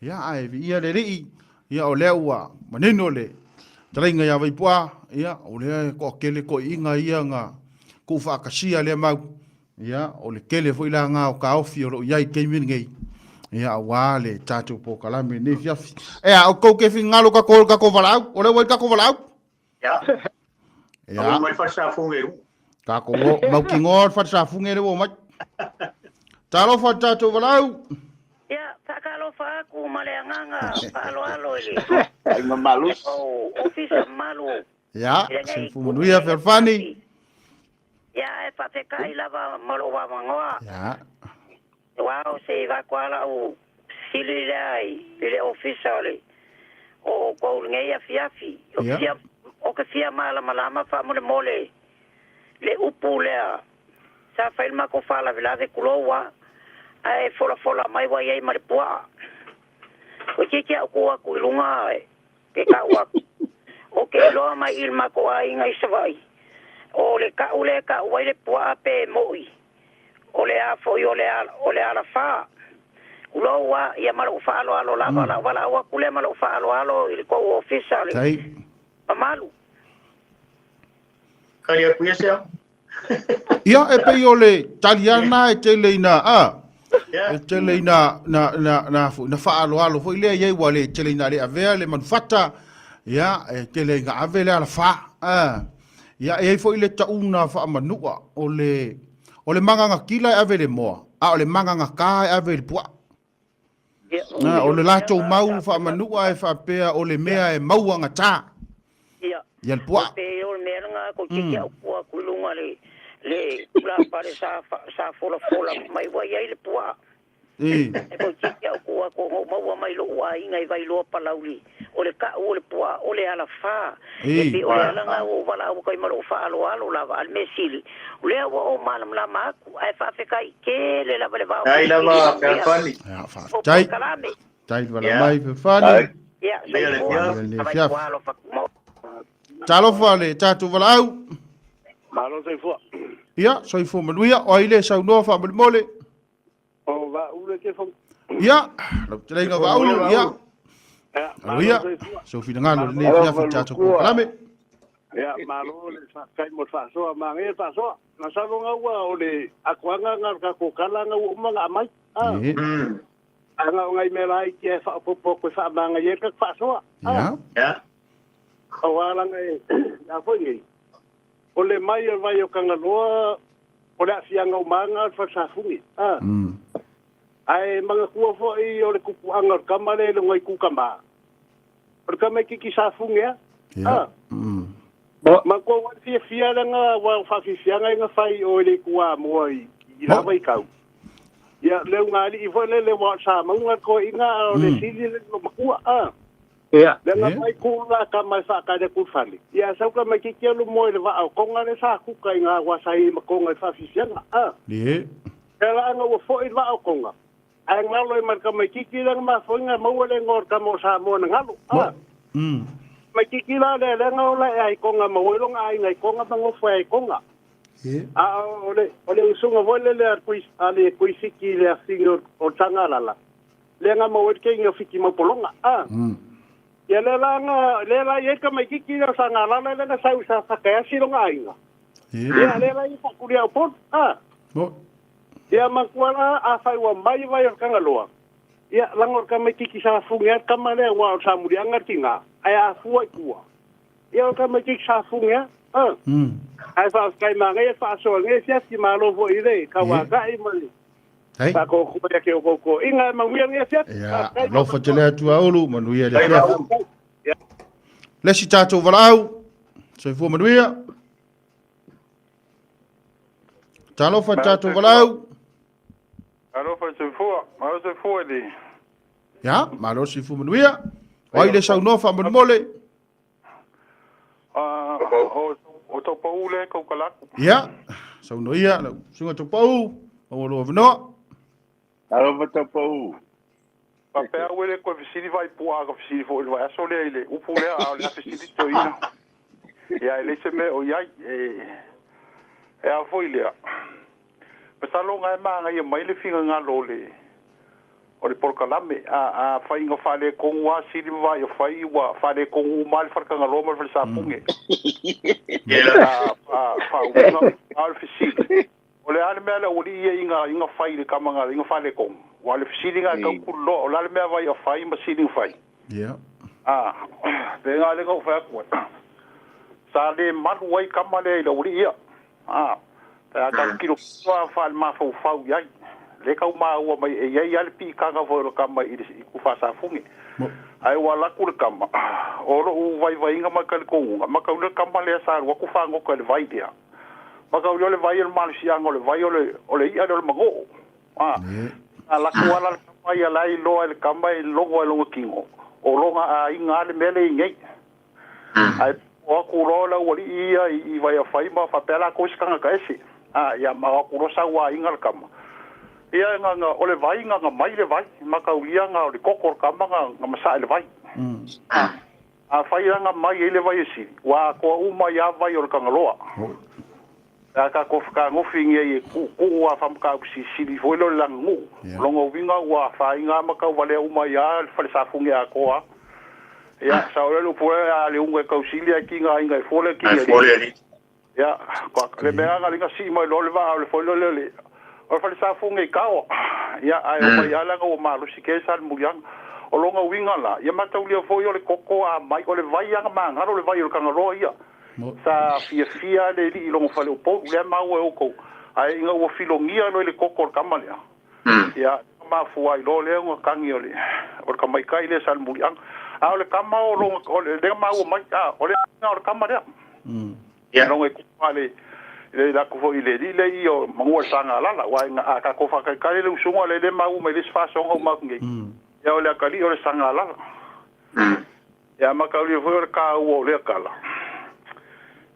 Ia, ae viia le Alii, ia o lea ua manino le talaiga ia Vaipuaa, ia, o lea e toatele toeaiina ia na tuufaatasia lea mau. Ia, o le tele foi la na o taofi o lo o i ai i le taimi lenei. Ia, auā le tatou polokalame i lenei afiafi. Ea, o kou ke finagalo kako kako valaau, o lea ua i kako valaau. Ia. Ia. Au mai fale safuge i luga. Kako o, mautinoa o le fale safuge lea ua omai. Talofa le tatou valaau. Ia, faatalofa atu ma le agaga faaaloalo i le Aiga malosi. tou ofisa mamalu Ia, i lenei soifua manuia Fealofani. Ia, e faafetai lava mo lou avanoa. Ia. Aua o se i avatu lava lau fesili lea i le ofisa o le o outou i lenei afiafi. Ia. Ou te fia malamalama faamolemole le upu lea sa fai le matou faalavelave tulou a, ae folafola mai ua i ai ma le puaa. Toeitiiti a ou tu atu i luga ke tau atu. Ou te iloa mai i le matou aiga i Savaii, o le tau lea e tau ai le puaa pe moʻi, o le a foi o le o le alafā. Tulou a, ia ma lou faaaloalo lava, lau valaau atu lea ma lou faaaloalo i le tou ofisa o le mamalu. Kali atu ia se ao. Ia, e pei o le tali lava lena e tele ina, a, e tele ina, na, na, na, foi, na faaaloalo foi lea i ai, ua le tele ina le avea le manufata, ia, e tele ina ave le alafā. A, ia, e i ai foi le tauna faamanua, o le, o le magagatila e ave i le moa, a o le magagatā e ave i le puaa. Na, o le latou mau faamanua e faapea o le mea e maua gatā. Ia, Ia le puaa. Pe o le mea lena ko te au pua ku lunga le le tulapale sa sa folafola mai ua i ai le puaa. E. E ko te au kua ko ngo maua mai lou aiga i Vailoa Palauli. O le ka'u o le puaa o le alafā. E. E pei o le ala lena ua ou valaau atu ai ma lou faaaloalo lava a le mea sili. O lea ua ou malamalama atu ae faafetai tele lava le vao Ai lava Fealofani. Ia, faafetai. Polokalame. Tai le vala mai Fealofani. Ia, Manuia le soifua. afiafi. Manuia le Avai afiafi. tua alofa mo. Talofa le tatou valaau. Malo soifua. Ia, soifua manuia. O ai le saunoa faamolemole? O Vaaulu e te fong. Ia, lau fetalaiga Vaaulu, ia. Ia, Alo ia, malo soifua. sou finagalo i lenei afiafi i le tatou polokalame. Ia, malo le faafetai mo le faasoa, manaia le faasoa. Masalo ga ua o le atoaga ga o le tatou tala ga ua uma ona aumai. A, Ee. a na o nai mea laiti e faaopoopo atu e faamagaia ai le tatou faasoa. A, Ia. Ia. aua laga e, a foi nei, o le mai o le vai o Tagaloa, o le aafiaga umaga o le falesafune. A, ae manatua foi o le tupuaga o le tama lea i luga i Kukama. O le tamaitiiti safune a. Ia. A, manatua ua le fiafia leaga aua o faafiafiaga ia na fai i o i le itu Amoa i i la vaitau. Ia, le ugaalii foi lele aua o le samauga le toeaina a o le sili le loomatua. A. Ia. Leaga Ia. mai ku la tama e faatali atu i le fale. Ia sau tamaitiiti alu moe i le vaa o Tonga lea sa kuka i ngā wā sa i ai ma Tonga i le faafiafiaga. A. Ie. Pea la ana ua foi i le vaa o Tonga. Ae galo ai ma le tamaitiiti lea na mafoiga e maua le igoa o le tama o Samoa na galo. A. Tamaitiiti la lea lea na ola ea i Tonga maua ai lona aiga i Tonga ma nofo ai i Tonga. Ie. A o le o le usuga foi lele a le kui a le Kuifiti i le afine o Tagalala, lea na maua ai le kegi o Fiti mau pologa. A. Ia lea la na lea la i ai le tamaitiiti lea o Sagalala lea na sau sa fakaeasi lona aiga. Ie. Ia lea la i faatulia o Upolu. A. Mo. Ia manatua la afai ua mai vai o le Tagaloa, ia laga o le tamaitiiti sa fuge a le tama lea aua o le Samuliaga le tina, ae a fua i tua. Ia o le tamaitiiti sa fuge a. A. Ae faafetai manaia le faasoa i lenei afiafi, malo foi i le tauatai ma le Hei. faatautua ia te outou toeaiga. Manuia lenei afiafi. Ia, Faafetai. alofa tele atu a Ulu, manuia le Ai afiafi. Vaaulu. Le isi tatou valaau, soifua manuia. Talofa i tatou valaau. Alofa soifua, malo soifua i le Ia, malo soifua manuia. O ai le saunoa faamolemole? Ah, o o Taupau lea e tautala atu. Ia, saunoa ia lau susuga Taupau, maua lou avanoa. Alofa Taupau. Faapea au e le toe fesili Vaipua a ka fesili foi i le vaiaso lea i le upu lea, a o le a fesili toeaina. Ia, e leai se mea o i ai. E, e a foi lea. Masalo na e manaia mai le finagalo o le o le polokalame. A, a fai ina faaletonu lava Sili ma Vaiafai, ua faaletonu uma lava le Faletagaloa ma le Falesafuge. Ia. A, a, faauiga, a o le fesili. O le a le mea le aualii ia i ga fai i le kama ga faaletonu. Ua le fesiliga e tautuliloa, o le a le mea vai a fai ma siliga fai. A, pe ga le ga ou fai atu ai. Sa le malu ai kama lea i le aualii ia. A, pe a tatou tilotilo lava faale-mafaufau i ai. Le tau maua mai e i ai lava le piitaga foi o le kama i le faasafune. Ae ua alu atu le kama, o lou vaivaiga ma le talitonuga, mataulia le kama lea sa alu atu fagota i le vai lea. Mataulia o le vai o le malosiaga o le vai o le i'a lea o le manoo. A, alu atu ala le kama ia la e iloa e le kama e logo ai lona tino, o lona aiga lava le mea lea e i nei. Ae o atu loa le aualii ia i Vaiafai ma faapea latou i se tagata ese. A, ia ma o atu loa sau aiga le kama. Ia ga o le vai ga mai le vai, mataulia ga o le koko o le kama ga masae le vai. A fai ga mai ai le vai e sili, ua atoa uma ai lava vai o le Tagaloa. A tatou fakagofi nei e tuutuu a whamkau sisili foi lo le laganuu. Longa uiga ua faiga ma tauvalea uma ai lava le fale safugi atoa. Ia, sa o le upu a le uga e tausili ai kiga aiga e fua le Ai kiga fua le alii. Ia, le mea ga linga sii mai loa le vaa o le foi lele o le fale safugi i Kaoa. Ia, ae o mai ala ua malosi ke sa le muliaga. O longa uiga la, ia mataulia foi o le koko a mai, o le vai aga magalo le vai o le Tagaloa ia. Sa fiafia le alii i lona faleupolu, lea maua e outou. Ae ina ua filogia loa i le koko o le kama lea. Ia, mafua ai loa lea ona tagi o le tamaitai lea sa le muliaga. A o le kama o longa, o le lea maua mai, a, o le aiga o le kama lea. Longa i kupa le le latou foi i le alii lea i o manua le sagalala. Aua a tatou faatalitali le usuga lea le maua mai le isi faasoga uma atu nei. Ia o le atalii o le sagalala. Ia mataulia foi o le taua o lea tala.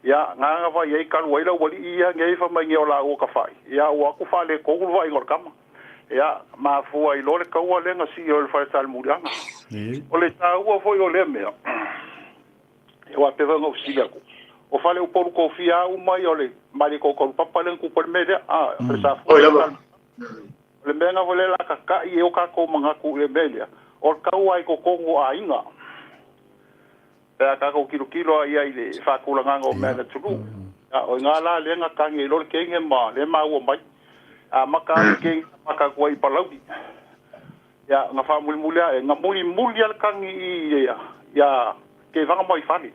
Ia, gaga vai ai talu ai le aualii ia nei fai mai nei o laua tafai. Ia ua atu faaletonu le vaaiga o le kama. Ia, mafua ai loa le taua lea na sii o le fale salemuliaga. O le taua foi o lea mea, aua pei foi ona ou fesili atu, o fale Upolu tofia uma ia o le malie papa lea na tupu ai le mea lea. A, fale Oi safuga. lava. O le mea na foi lea la tata'i e o tatou manatu i le mea lea, o le taua ai totonu o aiga. Pe a tatou tilotilo ai i le faatulagaga o mea a le atunuu. O i gā la lea na tagi ai loa le kege ma lea maua mai. Amata ai le kege amata atu ai i Palauli. Ia, na faamulimuli ae, na mulimuli lava le tagi i ia Kevaga ma Vaifale.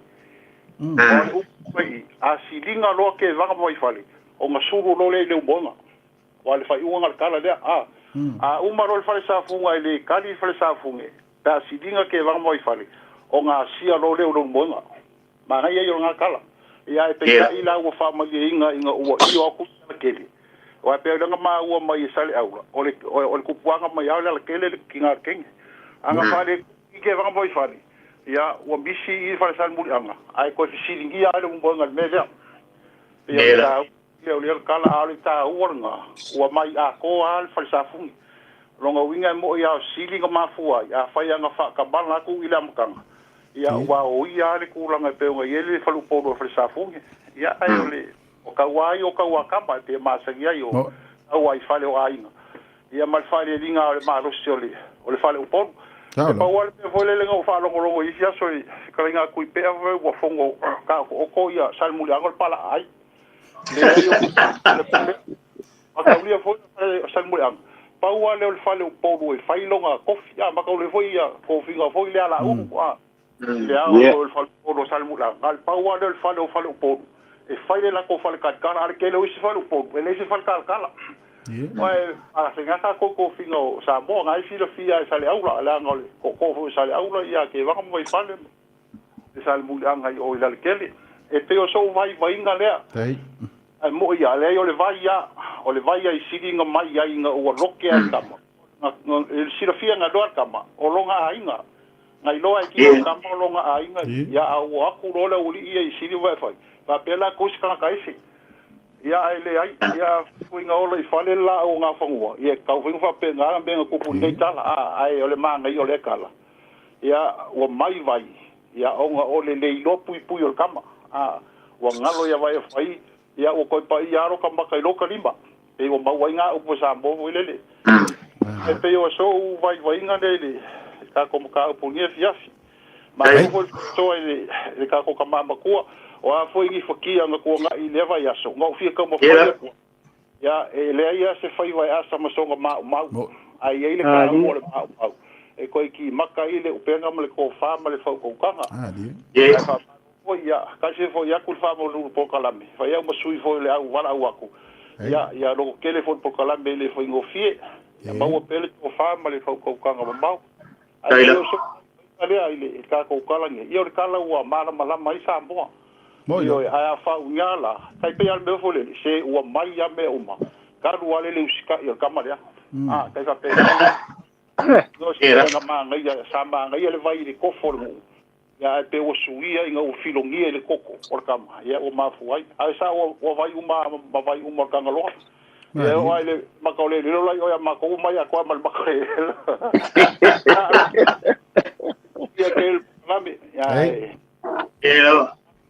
O le upu mai i, a siliga loa Kevaga ma Vaifale, ona sulu loa lea i Leumoega. Aua le faaiuga o le tala lea. A uma loa le fale safuga e le kali le fale safuga, pe a siliga Kevaga ma Vaifale, ona asia loa lea o Leumoega. Manaia ia o lena tala. Ia, e peitai la ua faamalieina ina ua io atu le alatele. Aua pei o lea na maua mai e Saleaula, o le tupuaga mai lava o le alatele le tiga o le kege. A na faaletonu Kevaga ma Vaifale, ia, ua misi i le fale salemuliaga, ae toe fesiligia lava le umoega i le mea lea. Pei o le taua o lea tala, a o le taua lena, ua mai atoa lava le fale safugi. Lona uiga e moi lava o sili na mafua ai, afai lava na faatamala atu i le amataga, ia ua oia lava le tulaga e pei ona i ai le faleupolu o le fale safugi. Ia, ae o le o taua ai o taua kama e pei e masani ai o taua i fale o aiga. Ia ma le faalialiga o le malosi o le faleupolu. E pau lava le mea foi lele na ou faalogologo i isi aso i fetalaiga atu i Pea foi ua fono taotooto ia Salemuliaga o le palaa ai. Leai o le mataulia foi o Salemuliaga. Pau lava lea o le faleupolu e fai lona tofi. A mataulia foi ia tofiga foi lea laulu. A le ao o le faleupolu o Salemuliaga. A le pau lava lea o le fale o faleupolu. E fai le latou fale talikala. A le tele o isi faleupolu, e leai se fale talikala. Oe, a se gata ko tofiga o Samoa, ngai filafia e Saleaula, leaga o le tootoo foi o Saleaula ia Kevaga ma Vaifale le Salemuliaga i o i Lalekele. E pei o sou vaivaiga lea. Ae moi ia, leai o le vai ia, o le vai ia i siliga mai ai ina ua loke ai le kama. E silafia na loa le kama, o longa aiga. Ngai loa e kino kama o longa aiga, ia a ua aku loa le aualii ia i sili ua e fai. Faapea la kou se tagata ese. Ia ae leai, ia fuiga ola i fale le laau o gafanua, ia e tau foi na faapena mea na tupu i lenei tala, a, ae o le manaia o lea tala. Ia ua mai vai, ia ona o le le iloa puipui o le kama. A, ua galo ia vai e fai, ia ua toe paia alo ka maka i loka lima. Pei ua maua ai ngā upu Samoa foi lele. E pei o sou vaivaiga lea i le tatou mataupu i lenei afiafi. Malo foi le faasoa i le tatou tama matua. O a foi ni fatia na tuanai i lea vaiaso, na ou fia taumafai atu. Ia e leai lava se faiva e asa ma soga maumau, ae i ai le taua o le maumau e toe kimaka ai le upega ma le tofa ma le faautautaga. Ae faamalo foi, ia tasi foi atu le faamolu i le polokalame, fai au ma sui foi o le au valaau atu, ia ia lototele foi le polokalame e le faigofie, ia maua pea le tofa ma le faautautaga mamao. Ae pei o se vaivaiga lea i le tatou tala nei, ia o le tala ua malamalama ai Samoa. Ioe, ae a faauiga la, tai pei lava o le mea foi lele, se ua mai lava mea uma, talu lava le le usitai o le tama lea. A, tai faapena. O se mea na manaia, sa manaia le vai i le kofo o le nuu, ia ae pei ua suia ina ua filogia i le koko o le tama, ia ua mafua ai. Ae sao ua vai uma ma vai uma o le Tagaloa. Ia e oo lava i le maka o le eleele, ola i oe a matou uma ia atoa ma le maka o le eleele. Ia tele le polokalame, ia ae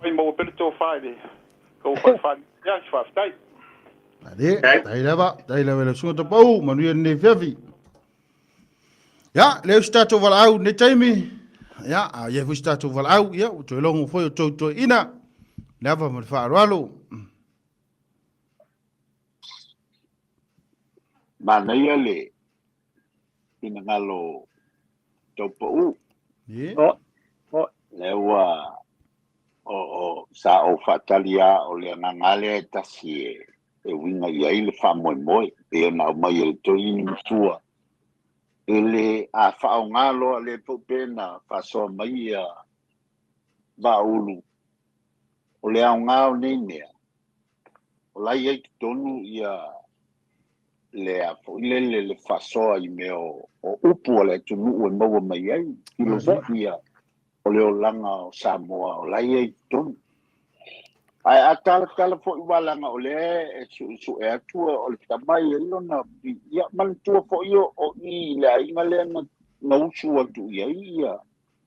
mai maua pea le tofa i le tou falefale. Ia, faafetai. Ale, tai lava, tai lava le susuga Topou, manuia lenei afiafi. Ia, lea o se tatou valaau nei taimi. Ia, a ia foi se tatou valaau, ia, ua toe logo foi o tou toeaiina. Le ava ma le faaaloalo. Manaia le finagalo tau pau. Oh, oh. Lea ua o sa ou faatali lava o le agaga lea e tasi e uiga i ai le faamoemoe pei ona aumai e le toeaina matua e le a faaaoga loa lea foi pe na faasoa mai ia Vaaulu o le aoga o nei mea o la e i ai totonu ia le a foi lele le faasoa i mea o upu a le atunuu e maua mai ai filosofia o le olaga o Samoa o la e i ai totonu. Ae a talatala foi aua leaga o lea e suesue atu o le tama e i ai lona, ia manatua foi o i le aiga lea na usu atu i ai ia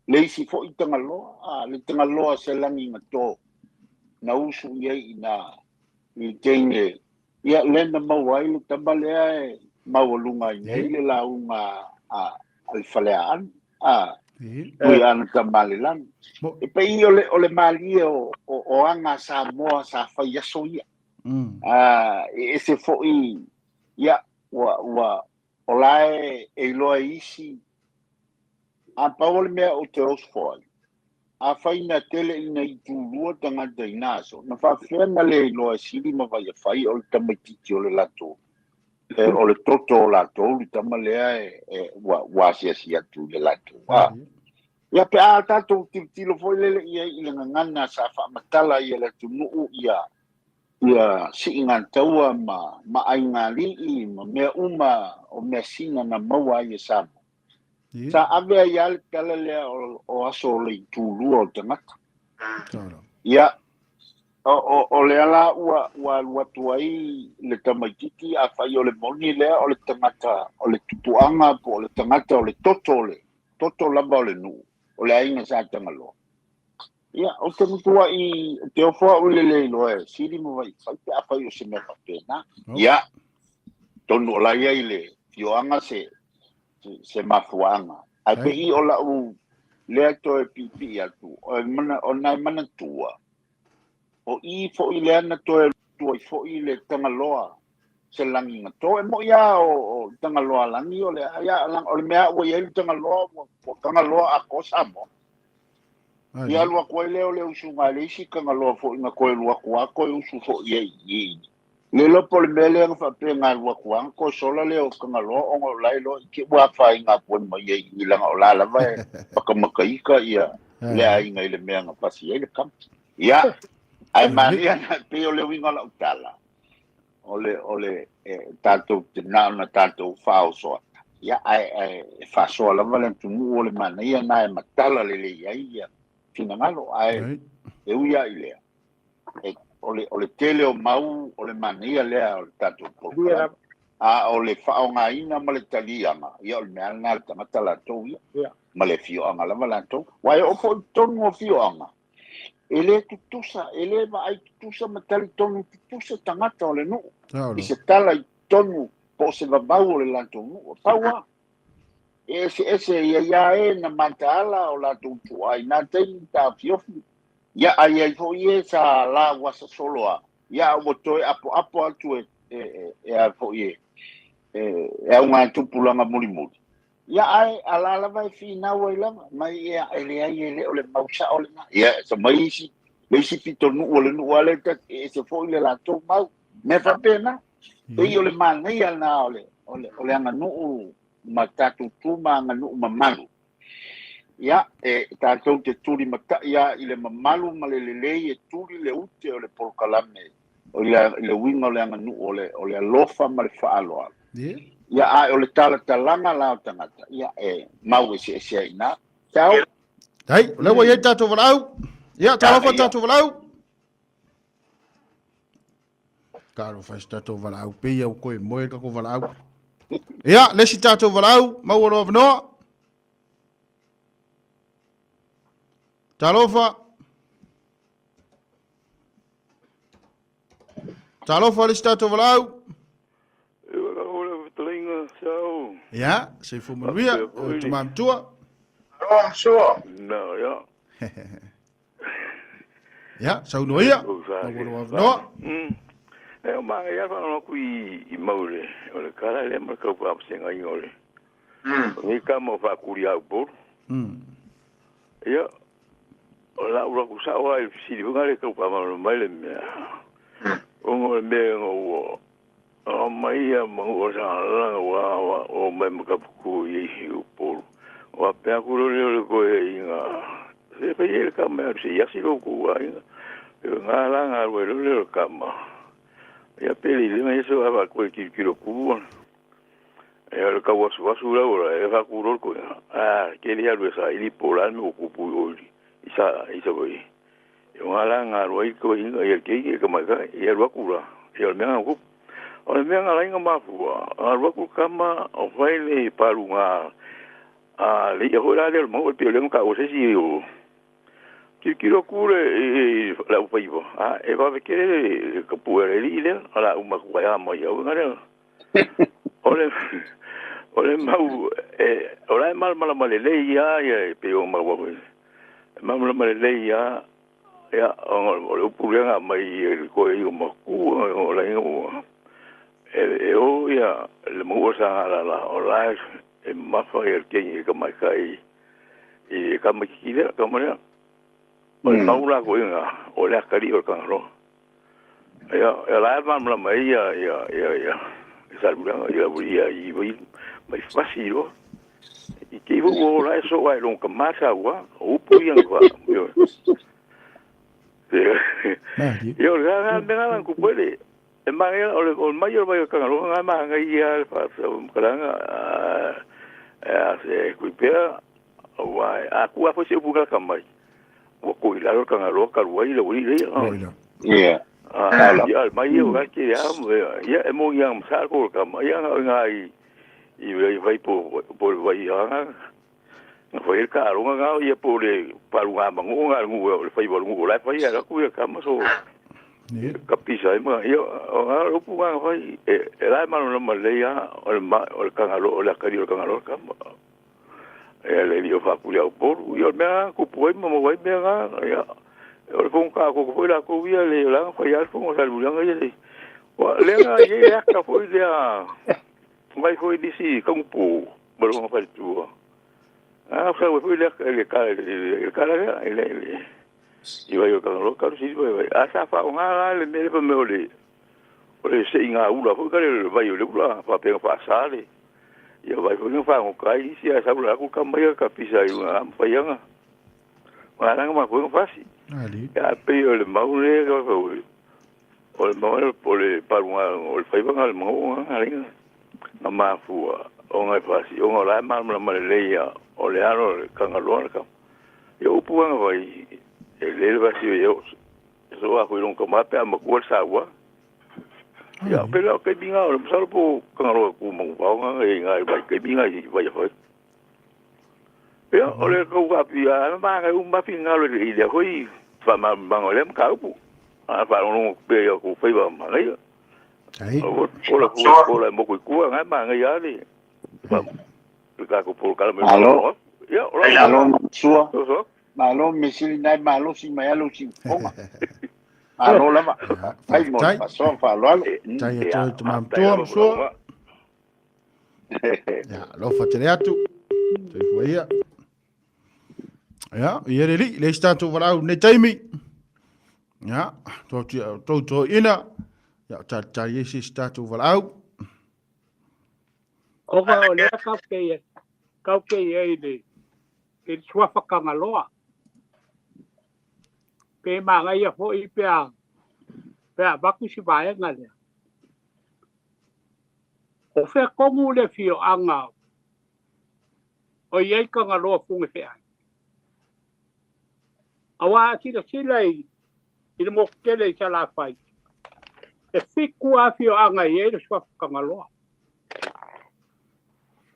le isi foi Tagaloa, a le Tagaloa se lagi na to na usu i ai i ina i le teine, ia lea na maua ai le tama lea e maualuga ai nei le lauga a le Faleaana, a Tui Ana Tamalelagi. E pei o le malie o aga a Samoa sa fai aso ia. E ese foi, ia, ua, o la e iloa e isi, a pau o le mea ou te ofo ai, afai na tele ina itulua tagata i na aso, na faapefea na le iloa e Sili ma Vaiafai o le tamaitiiti o le latou, o le toto o latou le tama lea e ua asiasi atu i le latou. Ia pe a tatou tilotilo foi lele i ai i le gagana sa faamatala ai e le atunuu ia ia siiga taua ma aigali'i ma mea uma o measina na maua ai e Samoa. Sa ave ai lava le tala lea o aso o le itulua o tagata. Ia, o lea la ua alu atu ai le tamaitiiti, afai o le moni lea o le tagata o le tupuaga po o le tagata o le toto o le toto lava o le nuu, o le aiga Sa Tagaloa. Ia, ou te matuai, ou te ofo au i le le iloa e Sili ma Vaifai pe afai o se mea faapena. Ia, tonu o la e i ai le afioaga se mafuaaga. Ae pei o lau lea toe piipii atu, o nai manatua, o i foi lea na toe alu ai foi le Tagaloa se lagi na to. E moi lava o Tagaloa lagi o le, ia, o le mea ua i ai le Tagaloa, ua Tagaloa atoa Samoa. Ia alu atu ai lea o le usuga a le isi Tagaloa foi na toe alu atu lava toe usu foi i ai i i. Le iloa po o le mea lea na faapea na alu atu lava na toe sola lea o Tagaloa ona o la e iloa i te i ua afaina atu ai ma ia i i leaga o la lava e makamakaita ia le aiga i le mea na pasi ai le tama. Ia, ae manaia na pei o le uiga o lau tala, o le, o le, e, tatou te na ona tatou faaoso ata. Ia, ae, ae e faasoa lava le atunuu o le manaia na e matala lelei ai ia finagalo. Ae, e ui lava i lea, e, o le, o le tele o mau o le manaia lea o le tatou polokalame. A o le faaaogaina ma le taliaga, ia o le mea lena a le tagata latou ia, ma le afioaga lava latou. Aua e oo foi i totonu o afioaga, e le tutusa, e le vaai tutusa ma talitonu tutusa tagata o le nuu i se tala i totonu po o se vavau o le latou nuu. Pau lava, e eseese e i ai lava e na mataala o latou tuaa i na taimi taofiofi, ia a i ai foi e sa lauasa solo lava, ia a ua toe apoapo atu e e a fo'i e auga tupulaga mulimuli. Ia ae ala lava e finau ai lava mai ia e leai e le o le mau sa'o lena. Ia sa mai isi le isi pitonuu o le nuu ale ta e se fo'i le latou mau mea faapena. Pei o le manaia lena o le aganuu ma tatou tu ma aganuu mamalu. Ia e tatou te tuli mata'i a i le mamalu ma le lelei e tuli le ute o le polokalame o le uiga o le aganuu o le alofa ma le faaaloalo. Ia ae o le talatalaga la o tagata ia e mau eseese ai ina. Ciao. Dai, o lea ua i ai tatou valaau. Ia, talofa tatou valaau. Talofa i se tatou valaau, pei au koe moe kako valaau. Ia, le isi tatou valaau, maua loa avanoa. Talofa. Talofa le isi tatou valaau. Ia, soifua manuia, o tama matua. No, ia. Ia, saunoa ia, maua loa avanoa. E o maga ia whanau aku i maure, o le kara le ma kau whaapasenga inga o le. O nei ka mau whaakuri au polu. Ia, o la ura ku sao ai siri hunga le kau whaamanu mai le mea. Ongo le mea ngo ua. O mai ia mangu o sa langa wa o mai makapuku i i upolu. O a pea kuro le o le koe inga. Se pe i le ka mea se iasi lo ku wa inga. E ngā la ngā rua le le o ka ma. Ia pele i le mai so ava koe kilo kilo ku. E o le kau asu asu la ora e fa ku ro koe. A ke le alu sa ili po la me ku pu o i. Isa isa koe. E ngā la ngā rua i koe inga ia ke i ka mai ka ia rua kura. Ia o le mea ngā ku. O le mea ngā lainga mafua, ngā rua ku kama o whai le paru ngā a le ia hoi la le mau pe le ka o se si o. Ki ki ro kure e la u paiva. A e va ve kere ka pu e li le ala u ma ku ya mai au ngare. O le mau e o la mal mal mal le ia ia pe o ma wa. Ma mal mal le ia ia o le upu le mai e ko i o ma ku o la o e o ia le mo sa la la o la e mafa e ke i ka mai kai i ka mai ki le ka mai o le mau la ko inga o le akari o ka ro ia e la ma ma mai ia ia ia ia sa lu la ia ia i mai fasi ro i ke vo la so ai long ka ma sa wa o pu ia ko yo yo la me la ku pele e mai o le o mai o mai ka ro nga ma nga ia fa sa kalanga a se ku pea wa a ku a fo se bu ka mai wa ko ila ro ka ro ka ro ile wi le yeah a ya mai o ka ke ya ya e mo ya sa ko ka mai ya nga i i vai po po vai ha nga foi ka ro nga ia po le paru nga mangu nga ngu le fai bo ngu la fai ya ku ya ka ma so ka pisa ma ia o nga ro pu nga fai e la ma no ma le ya o le ma o le ka ro o le ka ri o ka ro ka e le ri o fa ku ya po ia me ku pu ma mo vai me nga ia o le fong ka ko ko la ko ia le la fa ya fong sa lu nga ia le wa le nga ia ka foi le mai foi disi ka pu ba lo fa tu a fa foi le le ka le ka le le i vai o ka ro ka si vai a sa fa o nga la le me le me o le o le se inga ula foi ka le vai o le ula fa pe fa sa le ia vai foi fa o kai si a sa ula ku ka mai ka pisa i nga fa ia nga ma nga ma foi fa si ya pe o le mau le ka o le mau o le paru nga o le fai nga le mau nga nga nga ma fu o nga fa si o nga la ma ma le ia o le aro ka nga lo ka ia upu nga vai e le va si yo so a foi long ka ma pe ma ku sa wa ia pe la ke binga o sa po ka ro ku mo pa nga e nga vai ke binga i vai foi ia o le ko ka pi a ma nga um ma fi nga lo i le hoi fa ma ma ngo le ka upu a fa lo pe yo ku fai ba ma ngai ai o la ku la mo ku ku nga ma nga ya le fa ka ku po ka me alo ia alo sua malo mesili nai malo si mai alo si fonga. Malo lava. Faafetai mo le faasoa ma faaaloalo. Tai atu ai tama matua ma sua. Ia, alofa tele atu. Soifua ia. Ia, ia le lii, le isi tatou valaau nei taimi. Ia, tou toeina. Ia, o talitali ai se isi tatou valaau. Oga o lea kau ke ia i le suafa Kangaloa. Pe magaia foi pe a vaku si vaega lea. O fea kongu le fioaga o iai Kangaloa fuge feai. Aua a silasila i le moku tele i Salafai, e 7 a fioaga i ai le suafa Kangaloa.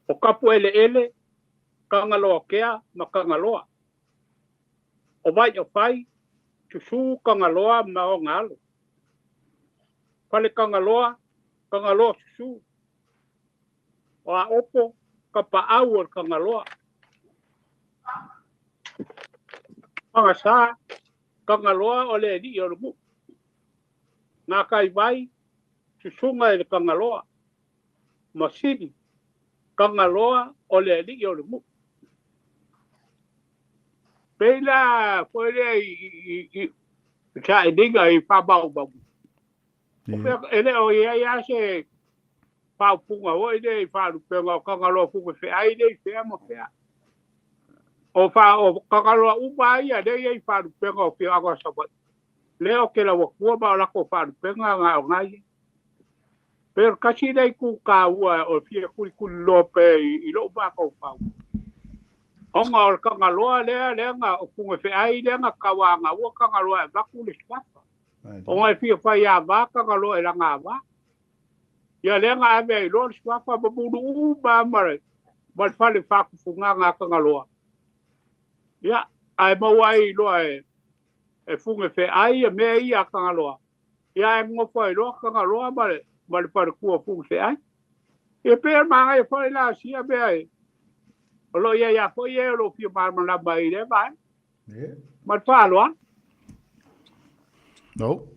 O kapu ele ele, Kangaloa kea ma Kangaloa. O vai o fai, susu Kangaloa ma o ngalo. Fale Kangaloa, Kangaloa susu. O a opo, ka paau o le Kangaloa. Pangasa, Kangaloa o le li o le mu. Ngā kai vai, susunga e le Kangaloa. Masini, Kangaloa o le li o le mu. Peila foi lea i sa e linga i whamau. Ele o ia ia se whaupunga hoi le i whalupenga o Kangaloa fuke wheai le i whea mo whea. O wha o Kangaloa uma ia le ia i whalupenga o whioanga Sawai. Le o ke lawa kua ma o lako whalupenga ngā o ngai. Pero kasi lei ku ka ua o fia kuri kuri lope i loo mākau pau. Onga o le Kangaloa lea lea nga o funga wheai lea nga kawanga ua Kangaloa e vaku le suafa. Onga e fia whai a vā Kangaloa e langa a vā. Ia lea nga ave ai loa le suafa ma munu uma ma le whale whakufunga ngā Kangaloa. Ia, ai maua ai loa e funga wheai e mea ia Kangaloa. Ia e ngofo ai loa Kangaloa ma le whare kua funga wheai. E pēr maangai whai la sia mea e. O lo ia ia foi e o lo fia marmalama i le vai. Ma whaaloa. No.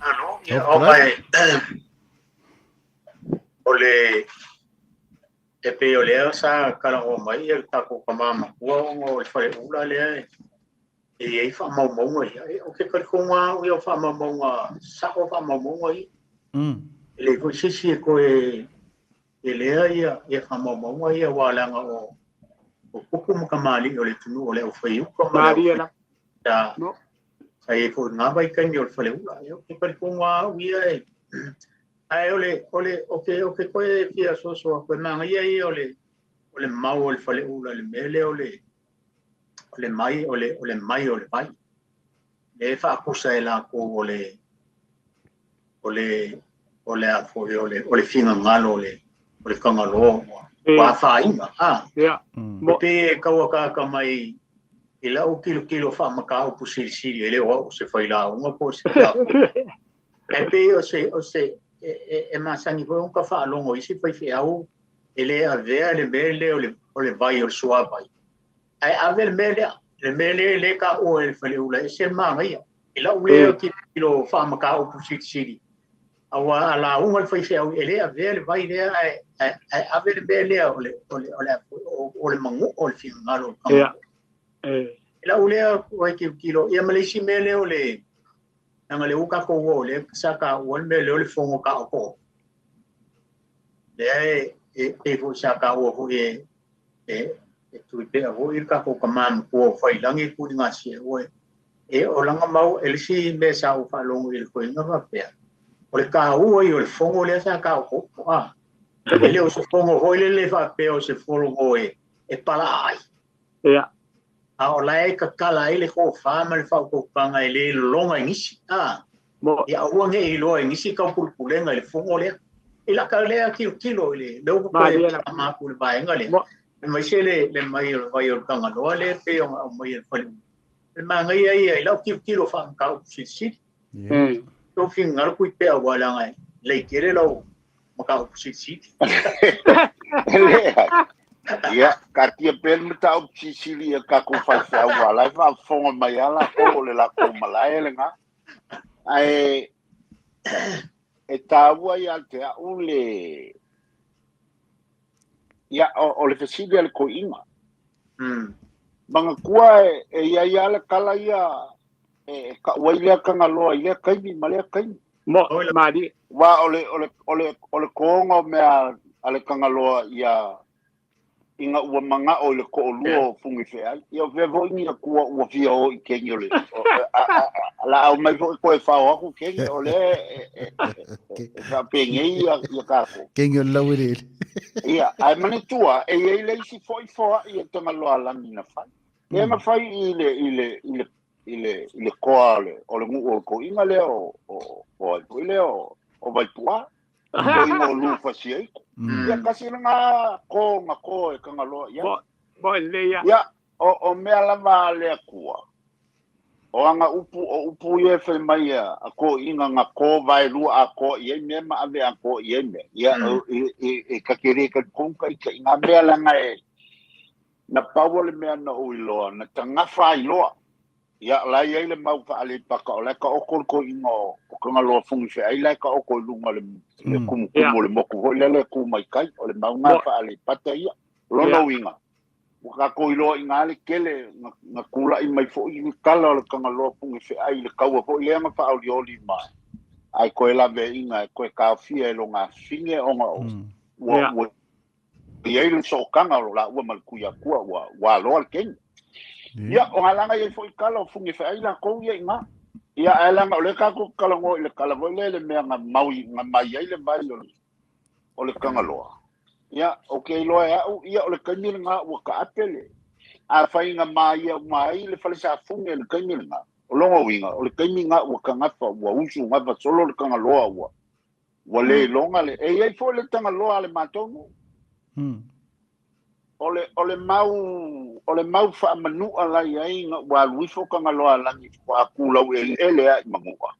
Ano, ia o mai o le e pe o lea sa kalango mai e tako ka mama kua o le whare ula lea e i whaamaumaunga ia. O ke karikonga o ia whaamaumaunga, sa o whaamaumaunga ia. Le foi sisi e koe e lea ia e whaamaumaunga ia wālanga o kupu makamali o le tunu o le au whaiuka ma le au ta sa e foi ngā vai kaimi o le whare ula. E o ke karikonga o ia e ai o le o ke koe fia sosoa koe manga ia ia o le mau o le whare ula le mele o le mai o le mai o le vai. Le whaakusa e la ko o le o le finga ngalo o le Kangaloa wa whainga. E pe kaua kaka mai i lau kilo kilo whaamaka upu silisili e leo au se whaila unga po se E pe o se e masangi foi unka whaalongo isi whai whiau e le avea le mele o le vai o le sua vai. Ai ave le mele le ka o e le whaleula e se maanga ia. E lau leo kilo whaamaka upu silisili. Awa ala unga le whai whiau e le avea le vai lea ai ave le mele o le mangu o le whingalo. E lau lea wai kilo ia malisi mele o le nanga le uka ko wo le saka o le mele o le fongo ka o ko. Le e fo saka o fo e tui pea fo i ka ko ka mamu ko whai langi kuri ngā sia o e o langa mau e lisi me sa o whalongo i le koe ngā wapea. O le ka ua i o le fongo lea sa ka o ko. E le o se fongo hoi le le whapea o se fongo e pala ai. Ia. A o lae ka kala ai le ko wha ma le whaukopanga e le longa i ngisi. Ia aua nge i loa i ngisi kau pulupulenga i le fongo lea. I laka lea kilo kilo i le leo koe maku le vaenga lea. Le mai se le mai o le vai o le Kangaloa le pe o mai le whale. Le maanga ia ia i lau kilo kilo whaamkau silisili. Tau whingaro kui pea wālanga e lei kere lau makau silisili. Lea. Ia, ka tia pele ma tau silisili e ka ku whai whiau wā lai wha fongo mai ala ko o le lako malae le ngā. Ae e tāua ia te au le ia o le fesili a le toeaina. Manatua e i ai lava le tala ia e tau ai lea Tagaloa i lea taimi ma lea taimi. Mo, malie. Aua o le, o le, o le, o le toga o mea a le Tagaloa ia ina ua manao i le toalua o Fugifeai. Ia o fea foi ni atua ua fia o i keni o le... La au mai foi koe fao atu keni o le e faapenei ia kākou. Keni o le laueleele. Ia, ae manatua, e i ai le isi foi foai e Tagaloa lagi na fai. Lea na fai i le, i le, i le, i le, i le koa o le, o le nuu o le toeaina lea o, o, o ai foi lea o, o Vaipuā. Toeaina o Lufasiaiku. Ia kasi lena ko na ko e Tagaloa i ai. Mo, mo le ia. Ia, o mea lava a le Atua, o ana upu, o upu ia e fai mai a toeaina na ko vaelua atoa i ai mea ma ave atoa i ai mea. Ia, e ta te le talitonu ta ita i ngā mea leaga e, na pau o le mea na ou iloa, na tagafa ai loa. Ia, o la e i ai le mau faaleipaka, o la e taoto le toeaina o Tagaloa Fugifeai, la e taoto i luga o le kumukumu o le motu foi lea e tu mai tai, o le mau ngā faaleipata ia. O lona uiga, ua tatou iloa i ina le tele na tulai mai foi le tala o le Tagaloa Pugifeai i le taua foi lea na faaolioli ma ae toe laveaiina e toe taofia e lona afine ona ua i ai le sootaga o laua ma le Tuiatua ua aloa le keni. Ia, o ngā langa i ai foi tala o Fugifeai latou ia i ina. Ia, ae leaga o lea tatou te talanoa i le tala foi lea i le mea na mau na mai ai le vai o le Tagaloa. Ia, ou te iloa e au, ia o le taimi lena ua taape le, afai na maia uma ai le fale safune i le taimi lena, o lona uiga, o le taimi lena ua tagafa, ua usu gafa solo le Tagaloa, ua le iloga le, e i ai foi le Tagaloa a le matou nuu. O le mau, o le mau faamanua la i ai ina ua alu ifo Tagaloa lagi faatoa tulau eleele lava i Manua.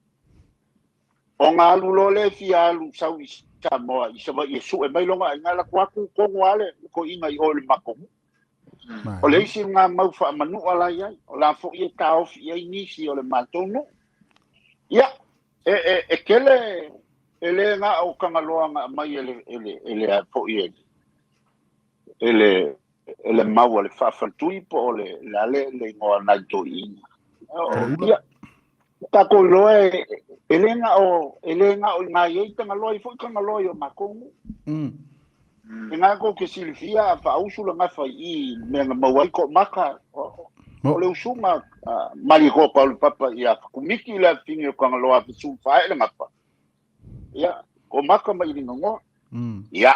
Ona alu loa lea e fia alu sau i Samoa i Savaii e sue mai lona aiga, alu atu tonu lava le toeaina i o i le matou nuu. O le isi lena mau faamanua la i ai, o la foi e taofi i ai nisi o le matou nuu. Ia, e tele, e le na o Tagaloa na aumai e le, e le, e le foi e le, e le mau a le faafaletui po o le, le a le, le igoa a nai toeaiina. Ia, tatou iloa e le na o, e le na o i ngā i ai Tagaloa, i foi Tagaloa i o matou nuu. E ngā kou ke silafia a faausu le gafa i i mea na maua ai ko maka, o le usuga mali ko pa o le papa ia whakumiki le afine o Tagaloa a fesu whae le gafa. Ia, ko maka mai linga ngoa. Ia,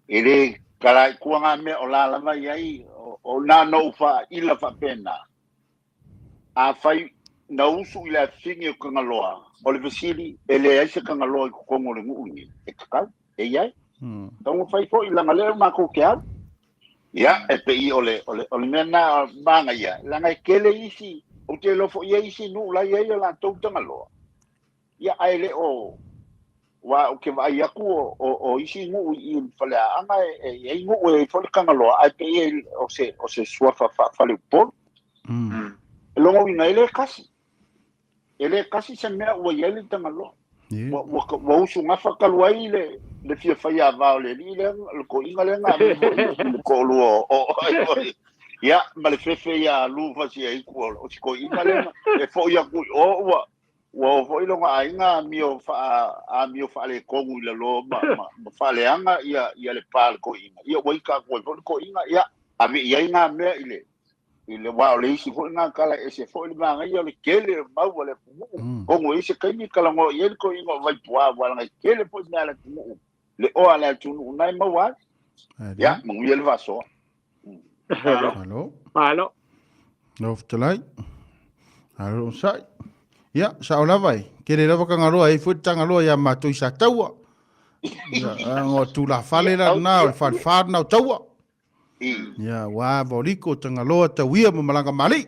e le kala i kua ngā mea o la lava i ai, o nā no uwha ila whapena. A whai na usu i le afine o Tagaloa, o le fesili, e le ai se Tagaloa i totonu o le nuu lenei, e tatau, e i ai. Taunga fai foi, leaga lea o matou te alu. Ia, e pei o le, o le, o le mea na manaia, leaga e tele isi, ou te iloa foi i ai isi nuu la i ai o latou Tagaloa. Ia, ae le o, aua ou te vaai atu o isi nuu i Faleaana e i ai nuu e i ai foi le Tagaloa, ae pei e o se suafa faafaleupolu. E lona uiga, e le kasi. E le kasi se mea ua i ai le Tagaloa. Ua usu gafa talu ai le fia fai ava o le alii lea, le toeaina lea na ave foi i le toalua o, ia, ma le fefe ia Lufasi ai ku o si toeaina lea, e foi atu i o ua o foi lona aiga amio amio faaletonu i lalo ma faaleaga ia le pa le toeaina. Ia ua ita atu ai foi le toeaina, ia, ave i ai ngā mea i le wā o le isi foi ngā kala ese foi le manaia o le tele o mau a le atunuu. Kogo i se taimi talanoa i ai le toeaina o Vaipuā, ua laga tele foi mea a le atunuu, le oa a le atunuu na e maua ai. Ia, manuia le faasoa. Malo. Malo. Lau fetalai. Alo o sai. Ia, sao lava e. Tele lava Tagaloa e foi Tagaloa ia matou i Sataua. Ia, ngo tulafale la na o le falefa na o taua. Ia, ua voliko Tagaloa tauia ma malaga mali.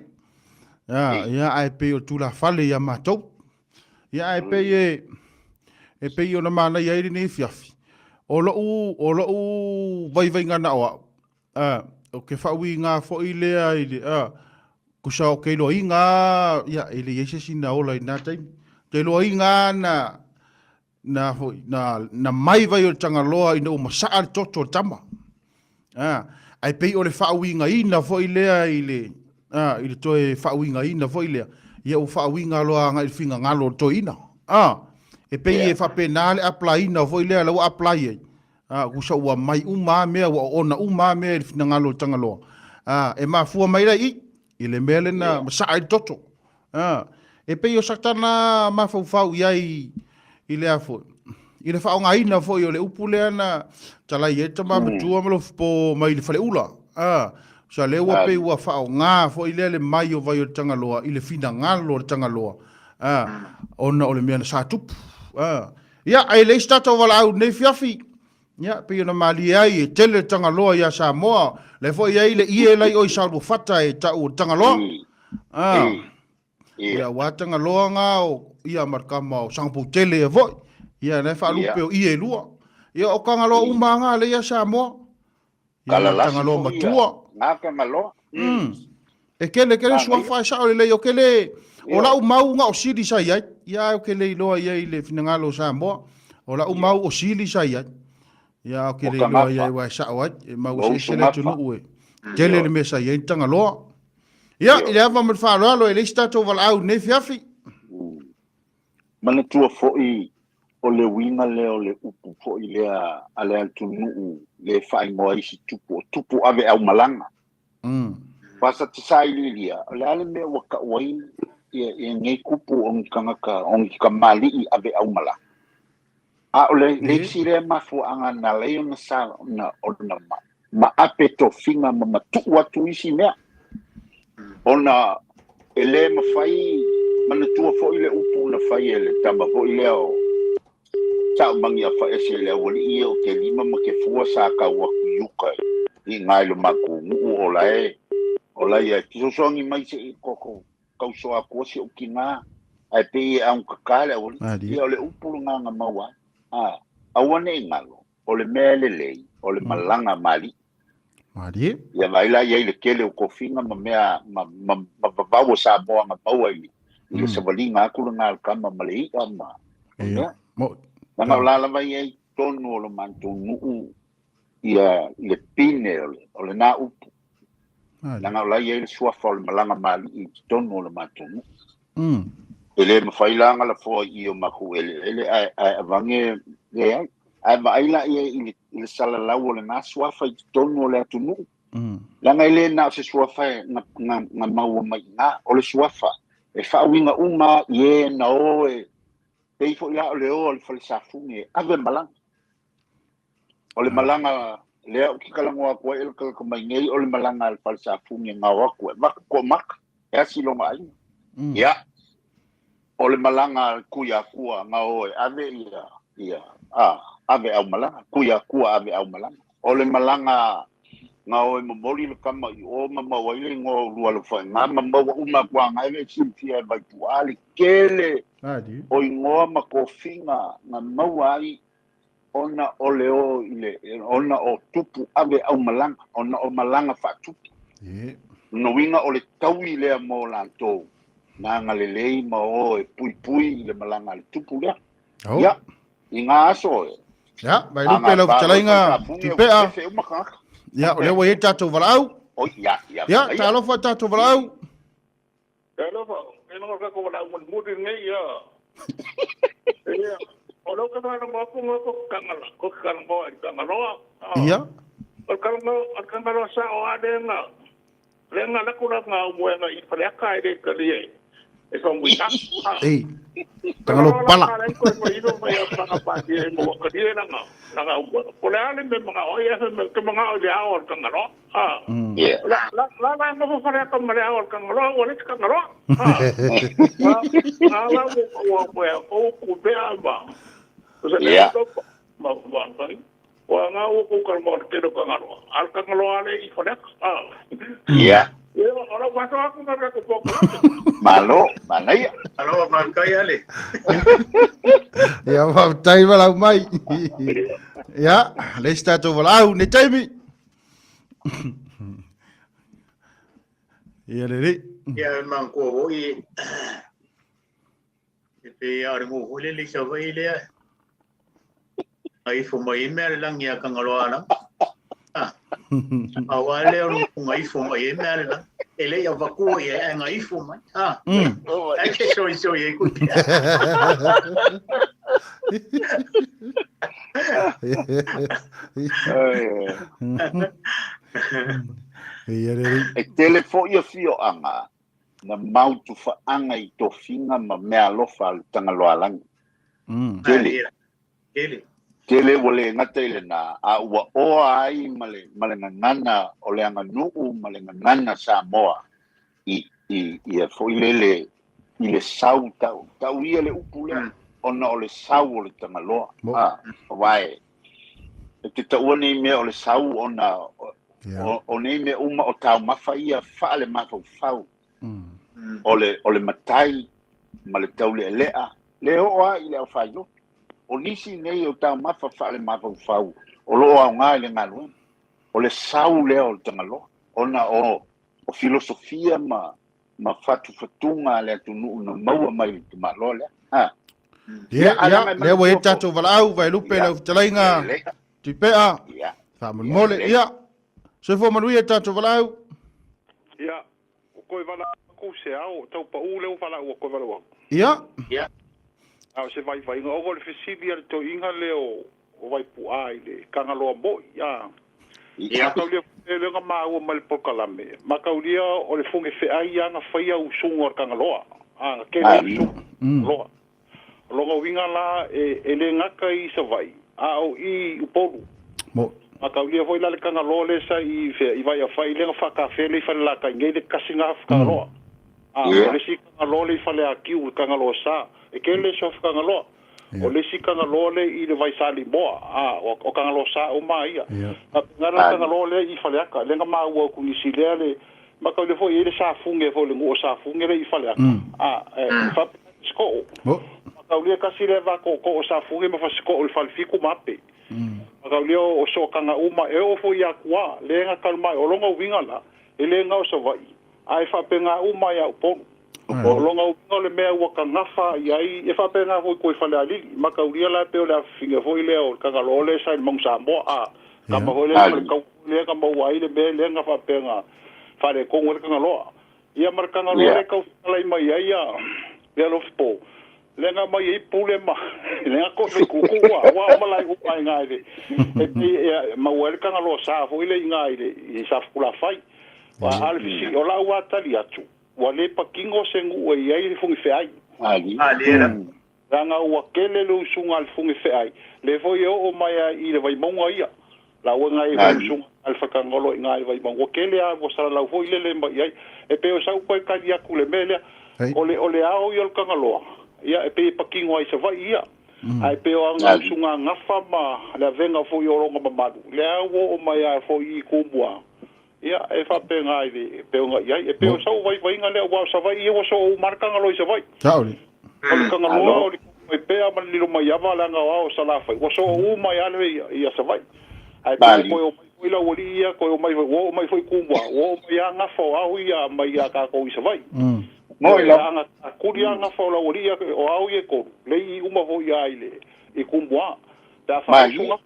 Ia, ia ae pei o tulafale ia matou. Ia ae pei e pei ona manaia ai lenei afiafi. O lou vaivaiga na o au, o ke faauiga foi lea i le, tusa o ke iloaiga, ia, e le i ai se isi na ola i na taimi. te iloaina lava na, na foi, na, na mai vai o le Tagaloa ina ua masaa le toto o le tama. A, ae pei o le faauigaina foi lea i le, a, i le toe faauigaina foi lea, ia ua faauiga loa agai i le finagalo o le toeaina. A, e pei e faapena le apply-ina foi lea, la ua apply ai. A, usa ua mai uma lava mea, ua oona uma lava mea i le finagalo o le Tagaloa. A, e mafua mai la i i, i le mea lena masaa ai le toto. A, e pei o Satana mafaufau i ai i le a foi, i le faaaogaina foi o le upu lea na talai ai le tama matua ma Lofipo mai le faleula. A, sa lea ua pei ua faaaoga foi lea le mai o vai o le Tagaloa i le finagalo o le Tagaloa, a, ona o le mea na sa tupu. A, ia, ae leai se tatou valaau i lenei afiafi. Ia, pei ona malie ai, e tele le Tagaloa ia Samoa. Lea foi e i ai le ie la i o i Saoluafata e tau o le Tagaloa. Ah. Ia, ua Tagaloa ngā o, ia, ma le kama o Sangapoutele ia foi. Ia, la e faalupe o ie e lua. Ia, o Tagaloa uma ngā lea ia Samoa. Ia, ma le Tagaloa matua. Ngā Tagaloa. E kele kele suafa e sao lelei o kele o lau mau nga o sili sa iai ia o kele iloa iai i le finagalo o Samoa o lau mau o sili sa iai ia o kele iloa iai wa e sao ai e mau eseese le atunuu e tele le mea sa iai ni Tagaloa. Ia i le ava ma le faaaloalo e leai se tatou valaau i lenei afiafi. Manatua foi o le uiga lea o le upu foi lea a le atunuu le faaigoa ai isi tupu o tupu ave aumalaga. Pasa te sailiilia, o le a le mea ua tau ai ia nei kupu o ni tagata, o ni kamali'i aveaumalaga? A o le le isi lea mafuaaga na ala ai ona sa ona ona maape tofiga ma matuu atu isi mea, ona e le mafai, manatua foi le upu na fai e le tama foi lea o Sa'umagiafaese i le aualii ia o Kelima ma Kefua sa tau atu i uka i ina i lo matou nuu o la e o la ia e fesoasoani mai se i ko tausoa atua si ou tina ae pei e augata le aualii. Ia o le upu lena na maua ai. A, aua ne i galo, o le mea e lelei, o le malaga malii. Malie. Ia vaai la i ai le tele o tofiga ma mea ma, ma, ma vavau o Samoa na maua i, i le savaliga atu lena a le tama ma le i'a ma Ia. Mo. Leaga o la lava i ai tonu o lo matou nuu ia le pine o le, o lena upu. Leaga o la i ai le suafa o le malaga malii i totonu o le matou nuu. E le mafai la ona lafoa i i o matou eleele ae, ae avane leai. Ae vaai la i ai i le, i le salalau o lena suafa i totonu o le atunuu. Leaga e le na o se suafa e na, na, na maua mai i ina. O le suafa e faauiga uma i e na o e pei foi la o le o a le fale safune e ave malaga. O le malaga lea ou te talanoa atu ai e latalata mai nei, o le malaga a le fale safune na o atu e avatu toamata e asi lona aiga. Ia, o le malaga a le Tuiatua na o e ave ia, ia, a, ave aumalaga, Tuiatua ave aumalaga. O le malaga na o e momoli le tama i o ma maua ai le igoa o Lualofaiga ma maua uma atu lava e silafia e Vaituuaa le tele o igoa ma tofiga na maua ai ona o le o i le, ona o tupu ave aumalaga, ona o malaga faatupu. Lona uiga o le taui lea mo latou na agalelei ma o e puipui i le malaga a le tupu lea. Ia, i ngā aso e. Ia, mai lupe lau fetalaiga Tupea. Ia, o lea ua i ai tatou valaau. Oi, ia, ia. Ia, talofa tatou valaau. Talofa, e noho ka ko wala mun muri nei ia. Ia, o lo ka whana mo ko ko kangala, ko kangala i kangaloa. Ia. O kangalo, o kangalo sa o adenga. Lenga la kura ngā moenga i whareaka e le kari e. E fa mui ta. Ei. Tangalo pala. Ko ko ino mai a panga pa ti e mo ka ni na nga. Na nga u. Ko le ale me mga o ia me ke mga o le ao o kangalo. Ah. Yeah. La la la la no fa whareaka ma le ao o kangalo o le kangalo. Ah. La la o o o o ku pe a ma. Yeah. Ma ma ma. Ua ngā ua kou ka mo te ka ngaro. Al ka ngaro ale i whareaka. Ah. Yeah. Ia, ora wato aku na ka ko Malo, manaia. Alo, faafetai Ale. Ia, faafetai valaau mai. Ia, le isi tatou valaau nei taimi. Ia lelei. Ia, e manatua foi. E pe a le mo hole le sa vai le ai fo mai me le langi a kangaloa la. A wa le o ngai fo mai me le langi. E le ia vaku ia e ngai fo mai. Ah. Ai ke so so ye ku. E tele fo ia fio anga na mautu whaanga i tofinga ma mea alofa le tangaloa langi. Tele. Tele. Tele ua le gata i lenā, a ua oa ai ma le ma le gagana o le aganuu ma le gagana Samoa i i ia foi lele i le sau tau tau ia le upu lea ona o le sau o le Tagaloa. A wae e te taua nei mea o le sau ona o nei mea uma o taumafa ia faale mafaufau o le matai ma le taulealea le oo a i le aufailoto. O nisi nei o taumafa faale mafaufau o loo aoga i le galuega. O le sau lea o le Tagaloa ona o filosofia ma fatufatuga a le atunuu na maua mai le tamaloa lea. Ia, ia, lea ua i tatou valaau, Vaelupe lau fetalaiga, Tuipea, faamolemole. Ia, soifua manuia tatou valaau. Ia, o koe valaau aku se ao, tau pau lea ua valaau a koe valaau aku. Ia. Ia. A o se vaivaiga, o le fesili a le toeaiga lea o Vaipu'a i le Kagaloa moi. Ia. Ia. Makaulia e le maua mai le polokalame. Makaulia o le fuge feai ia na faia usuga o le Kagaloa. A na kele usuga loa. Longa uiga la e le gata i Savaii, a o i Upolu. Makaulia foi la le Kagaloa le sa i fea i Vaiafai le na whakawhe le i whare la kai nei le kasinga Kagaloa. A o le si Kagaloa le i whare a kiu le Kagaloa sa. E kele so Kagaloa. O le si Kagaloa le i le Vaisali moa. A o Kagaloa sa o ma ia. A ngara Kagaloa le i whare aka. Le nga maua kunisi lea le makaulia foi e le sa funge foi le ngu o sa funge le i whare aka. A e whape sko. Makaulia kasi le va ko o sa funge ma fasiko o le whalefiku mape. Makaulia o so kanga uma e o foi a kua le nga kalmai o longa uinga la e le nga o Savaii. A e whapenga uma ia Upolu. O longa uinga o le mea ua kangafa i ai e whapenga foi koe whale alili. Makaulia la pe o le awhinga foi lea o le Kagaloa le sa i le Maunga Samoa. A kama foi le whale kau le ka maua ai le mea le nga whapenga whale kongo le Kagaloa. Ia mar Kagaloa le kau whalai mai ai ia le alofipo. Le nga mai ei pule ma le nga ko le kuku wa wa malai u mai ngai le e maua le Kagaloa sa foi le ngai le i sa fukula fai. Wa ale fisi o la ua tali atu. Ua le pakingo se ngu e ai le fungi feai. Ali. Ranga ua kele le usunga le fungi feai. Le foi e o mai ai i le vaimaunga ia. La ua ngai e usunga al whakangolo i ngai vaimaunga. Ua kele a ua sara lau foi lele mai ai. E pe o sau koe kari aku le melea. O le ao i o le Kagaloa. Ia e pe pakingo ai Savaii ia. Ai pe o anga usunga ngafa ma le avenga foi o ronga mamalu. Le au o mai a foi i kumua. Ia e whapenga i le peonga i ai. E peo sau vaivainga lea ua Savaii ia ua so o markanga Kagaloa i Savaii. Saoli. O le Kagaloa o le mai pea ma le lilo mai ava le anga o Salafai. Ua so o mai ale ia Savaii. Ai pe koe o mai foi la ua ia koe o mai foi o mai foi kumua. O mai a ngafa o au ia mai a kākou i Savaii. Moi la anga kuri a ngafa o la ua ia o au ia kolu. Le i uma foi ia i le i kumua. Te a whakausunga.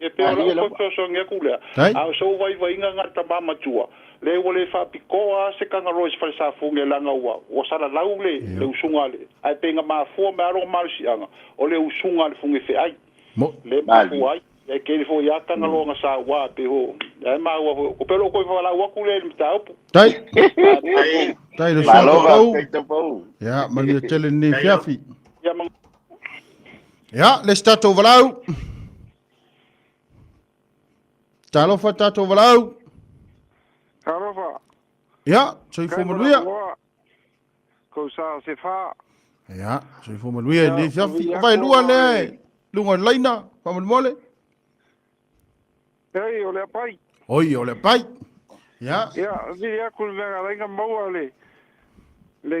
E pe ora o koe so ngia kulea. A o so vaivainga ngā tama matua. Le ua le whapikoa se Kagaloa i se whare sa funge langa ua. Ua sala lau le usunga le. Ai pe ngā mafua me aro marusianga. O le usunga le funge wheai. Le mafua ai. E kere fo ia Kagaloa ngā sa ua pe ho. E maua ho. Ko pelo koe whalau aku le mtaupu. Tai. Tai le sua pau. Ia, manuia tele ni fiafi. Ia, le stato valau. Talofa tatou valaau. Talofa. Ia, soifua manuia. Kou sa se wha. Ia, soifua manuia i nei fiafi. O vai lua lea e lunga o le laina, faamolemole. Ei, o le apai. Oi, o le apai. Ia. Ia, vili aku le mea lainga maua le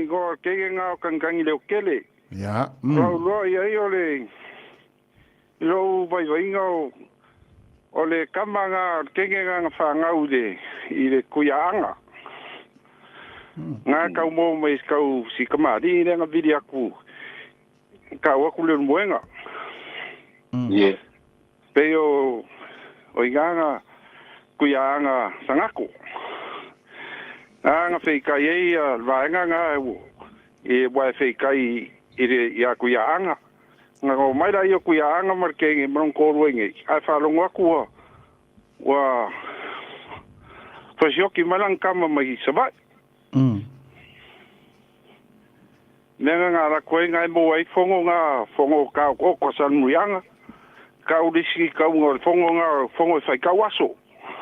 ingoa kege ngā o kangangi leo kele. Ia. Rau loa ia i o le lou vaivainga o le kama ngā kenge ngā whangau i le kuiaanga. Ngā kau mō mai kau si kamari i le ngā vili aku. Ka ua ku le moenga. Ie. Pe o inganga kuia anga sangako. Anga feikai ei vaenga nga e wai feikai i le ia kuia anga. Nga o mai la ia kuia anga mar kenge marong kōrua ngai. Ai whalongo aku wa fasioki malang kama mai sabai. Mea ngā la koe ngai mō ai fongo ngā fongo ka o ko san muianga. Ka ulisi ka unga fongo ngā fongo e whai kau aso.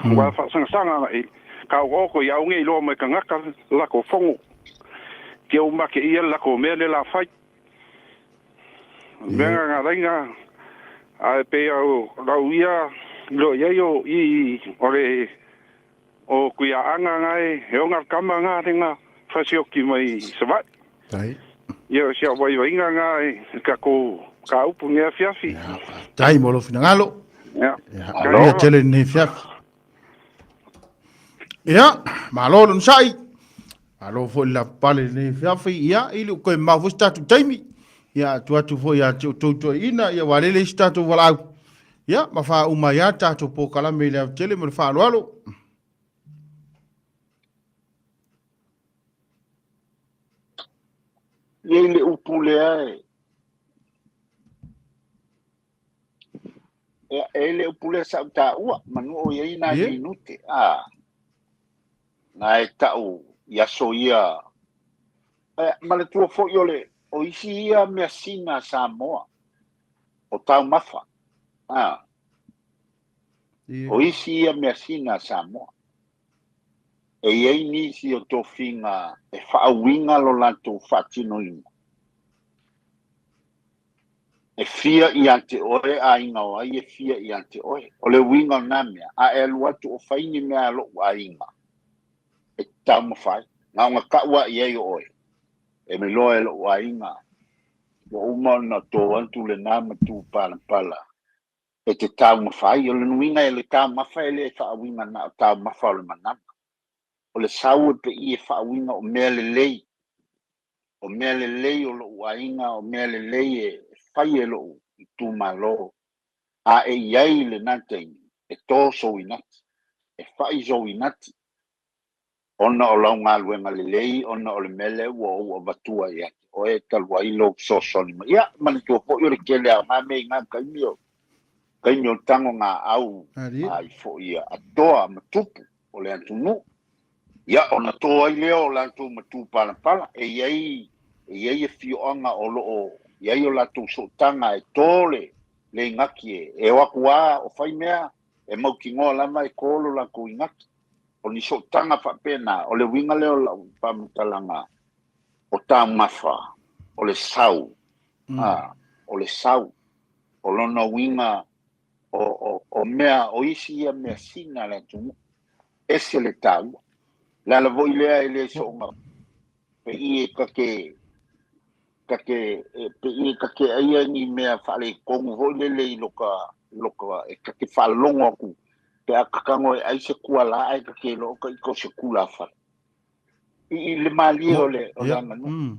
Wa whasangasanga i ka o ko ia unge i loa mai ka ngaka lako fongo. Kia umake ia lako mea le la whai. Mea ngā reinga ai pe au rau ia lo ia o i ore o kuia anga ngai he onga kama ngā renga fasioki mai sabai. Tai. Ia sia wai wainga ngai ka ko ka upu ngea fiafi. Tai mo lo finangalo. Ia. Ia tele ni fiafi. Ia, malo lo nsai. Malo fo la pale ni fiafi ia ili ko ma fu statu taimi. Ia tu atu fo ia tu tu ina ia walele statu walau. Ia ma fa uma ia tatu po kala me le tele mo fa alo alo. Ia le upu lea e. E le upu lea sa uta ua manu o ia ina minute. A. Ngai tau ia so ia. Ma le tua foi o le o isi ia mea sina Samoa. O tau mafa. A. O isi ia mea sina Samoa. E iei nisi o tofinga e whaawinga lo lato whaatinoina. E fia i ate oe a inga o ai e fia i ate oe. O le winga o nā mea. A e alu atu o whaini mea lo a inga. E tau mawhai. Ngā unga kaua i ei o oe. E me loa e lo a inga. Wa uma na tō antu le nā matu pala pala. E te tau mawhai. O le nuinga e le tau mawhai e le whaawinga na o tau mawha o le manama. O le sau e pe i e whaawinga o mea le lei. O mea le lei o lou ainga, o mea le lei e whai e lou i tūmalo. A e iai le nāteini, e tō sou inati, e whai sou inati. Ona o lau ngā luenga le lei, ona o le mele ua o ua vatua i ate. O e talua i lou sosoni mai. Ia, mani tua po i o le kele au ngā mei ngā kaimio. Kaimio tango ngā au, ai fo ia atoa matupu o le antunu. Ia, ona tō ai leo o lātou matu palapala, e iai e fioanga o loo, iai o lātou sootanga e tō le ingaki e, e o aku a o whai mea, e maukingoa lama e kōlo lākou ingaki. O ni sootanga whapena, o le winga leo lau whamutalanga, o tā mafa, o le sau, o le sau, o lona winga, o mea, o isi ia mea sina le atumu, ese le tāua. La la voi lea e le soonga. Pe i e kake pe i e kake aia ni mea whale kongu hoi lele i loka e kake whalongo aku. Pe a kakango e aise kua la ai kake loka i ko se kula whale. I le malie o le manu.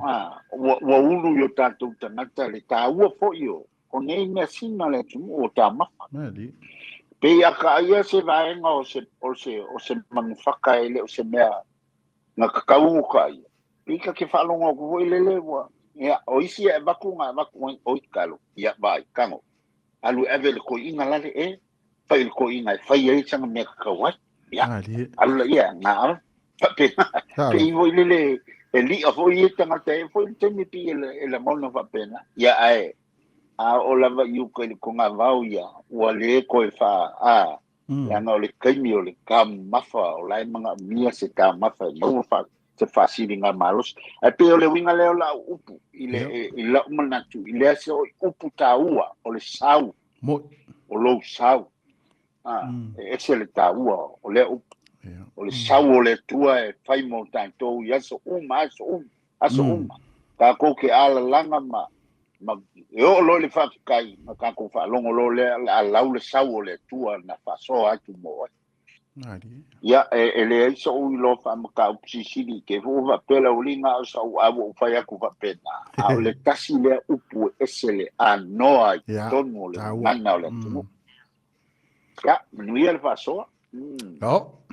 Ua ulu i o tātou tangata le tāua foi o. O nei mea sina le tumu o tā mafa. Pe ia ka ia se vaenga o se manufaka e le o se mea ngā kakau ka ia. Pe ka ke whalongo ku hoi lele ua. Ia, o isi e vaku ngā vaku o i kalo. Ia, vai, kango. Alu ave le koi inga lale e. Whai le koi inga e whai ai sanga mea kakau ai. Ia, alu la ia, ngā alu. Pe i hoi lele e lia hoi e tangata e hoi temi pi e la mona whapena. Ia, ae. A o lava i uka i le konga vau ia, ua le koe wha, a, langa o le kaimi o le ka mafa, o lai manga mia se ka mafa, maua wha, se whasiri ngā malos. Ai pe o le winga leo la upu, i le lau manatu, i lea se o upu tā ua, o le sau, o lou sau. E ese le tā ua, o lea upu, o le sau o le tua e whai mō tātou, i aso uma, aso uma, aso uma. Tākou ke ala langa ma, ma e o lo le whakakai, ma kākou whaalongo lo le a lau le sau o le tua na whasoa atu mo ai. Ia, e leai so'u iloa faamataupu silisili i ke foʻu faapea le auliga o sa'u a ua ou fai atu faapena, a o le tasi lea upu e ese le anoa i totonu o le gagana o le atunuu. Ia, manuia le faasoa. No.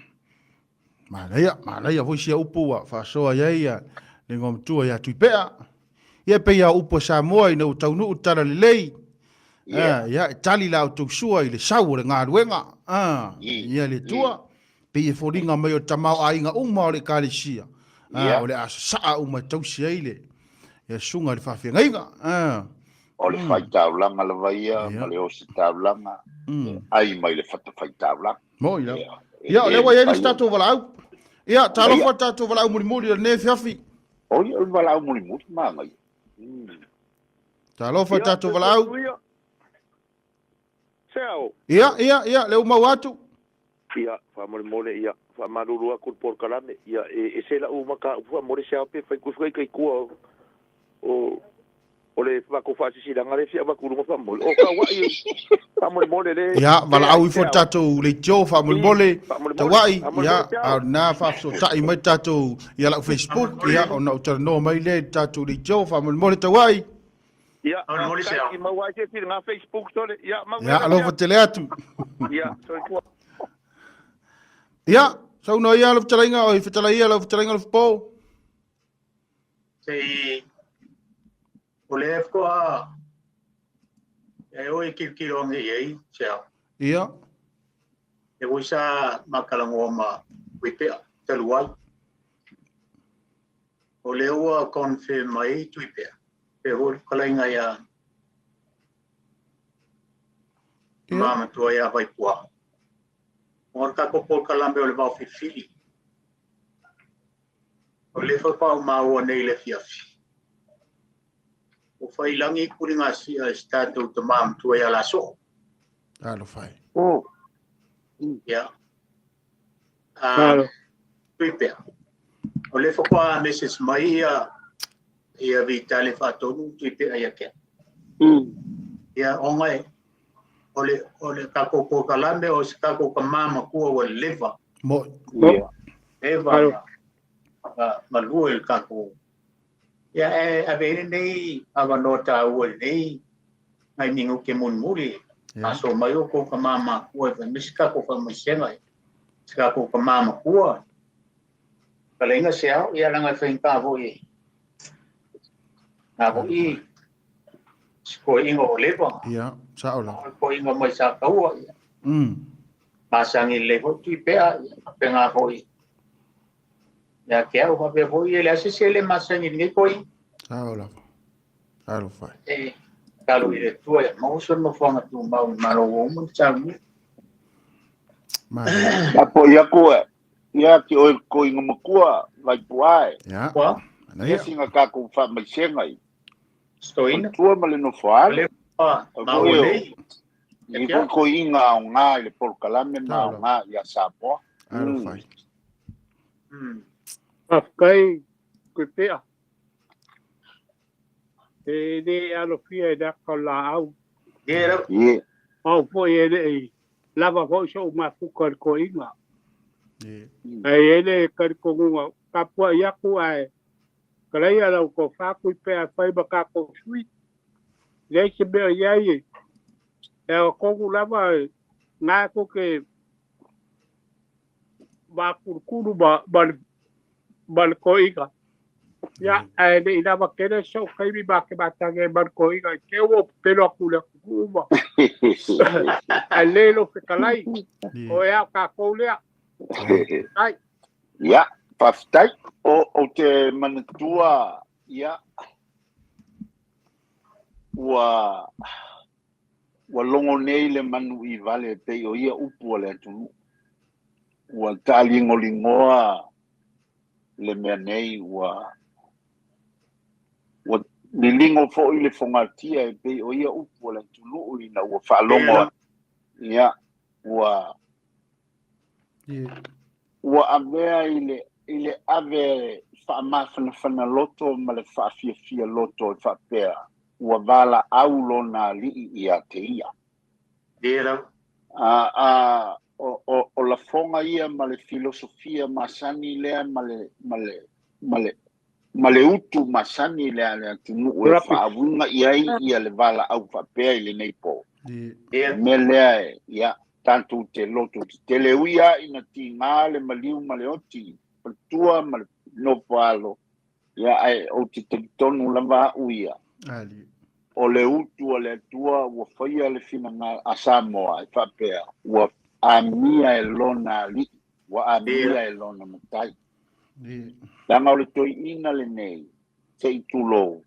Manaia, manaia foi sia upu ua faasoa i ai ia le igoamatua ia Tuipea. Ia e pei lava o upu a Samoa ina ua taunuu le tala lelei. Ia, e tali la outou sua i le sau o le galuega. Ia le Atua, pei e foliga mai o le tamaoaiga uma o le Ekalesia, o le a sasaa uma e tausi ai le susuga i le faafeagaiga. O le faitaulaga lava ia ma le ositaulaga, e ai mai le fatafaitaulaga. Moi lava. Ia, o lea ua i ai le isi tatou valaau. Ia, talofa le tatou valaau mulimuli o lenei afiafi. O ia, o le valaau mulimuli, manaia. Talofa le tatou valaau. Seao. Ia, ia, ia, lea ua maua atu. Ia, faamolemole, ia, faamalulu atu le polokalame. Ia, e ese lau mataupu faamolemole Seao pe fai kusi kai tua o o le matou faasilasilaga lea e fia avatu i luga faamolemole. O Kauaʻi faamolemole le. Ia, valaau ifo le tatou leitio faamolemole, Tauaʻi, ia, a o lena faafesootai mai le tatou ia lau Facebook, ia, ona ou talanoa mai lea i le tatou leitio faamolemole Tauaʻi. Ia, faafetai, i maua ai se isi i lena Facebook sole. Ia, manuia. Ia, alofa tele atu. Ia, soifua. Ia, saunoa ia lau fetalaiga, oi fetalai ia lau fetalaiga Lofopo. Sei o lea faatoa e o e tilotilo ane i ai Seao. Ia. E foi sa matalanoa ma Tuipea talu ai. O lea ua confirm mai Tuipea pe foi le fetalaiga ia Tama Matua ia Vaipua. O le tatou polokalame o le vaofilifili. O lea faatoa ou maua nei i le afiafi, ua fai lagi tuligasia e se tatou tama matua ia Lasoo. Talofa e. Ia. Tui pea. O lea faatoa message mai ia ia Vitale Faatonu tui pea ia te au. Ia, ona e, o le, o le tatou polokalame o se tatou tama matua ua leva. Moi. Leva na galue i le tatou. Ia, e ave ai lenei avanoa taua i lenei nai minute mulimuli. Aso mai o kou tama matua e fai mai se tatou faamaisega i se tatou tama matua. Fetalaiga Seao, ia leaga e faigata foi e na foi se toeaina o leva. Ia, sao lava. O toeaina mai Sataua, ia. Masani lelei foi Tuipea, ia, faapena foi ia te au, faapea foi e leai se isi e le masani i lenei toeaina. Sao lava. Talofa e. E tatalo i le Atua ia maua sona nofoaga tumau i Malo ua uma ona saunia. Malo. Tapuai atu e, ia te oe le toeaina matua, Vaipua e. Ia. Ua. Manaia. Ia sina tatou faamaisega i Stoina. Matua ma le nofoalo. Le maua nei. I foi toeaina aoga i le polokalame ma aoga ia Samoa. Alofa ai. Faafetai Tuipea. E le alofia i le ata o le laau. Au foi e le i lava foi so'u mafuta i le toeaina. Ae i ai le talitonuga, tapuai atu ae talaia lau tofa Tuipea e fai ma tatou sui. Leai se mea o i ai, e agatonu lava na tou te makulukulu ma le toeaina. Ia, ae le i lava tele so'u taimi ma te matagi ai ma le toeaina i te ua ou pepelo atu i le atunuu ma ae lelei lou fetalai, o e a o tatou lea. Ai. Ia, faafetai. O, ou te manatua, ia, ua, ua logo nei le manu i vale pei o ia upu a le atunuu. Ua taaligoligoa le mea nei, ua, ua liligo foi le fogatia e pei o ia upu a le atunuu ina ua faalogo. Ia, ua, ua avea i le, i le ave faamafanafana loto ma le faafiafia loto e faapea, ua valaau lona alii ia te ia. A, a, o, o, o lafoga ia ma le filosofia masani lea ma le, ma le, ma le, ma le utu masani lea a le atunuu e faauiga i ai ia le valaau faapea i lenei po. Ia. Mea lea e, ia, tatou te loto tetele ui lava ina tiga le maliu ma le oti, faletua ma le nofo alo, ia ae ou te talitonu lava au ia, o le utu a le Atua ua faia le finagalo a Samoa e faapea, ua amia e lona alii, ua amia e lona matai. Leaga o le toeaina lenei, se i tulou,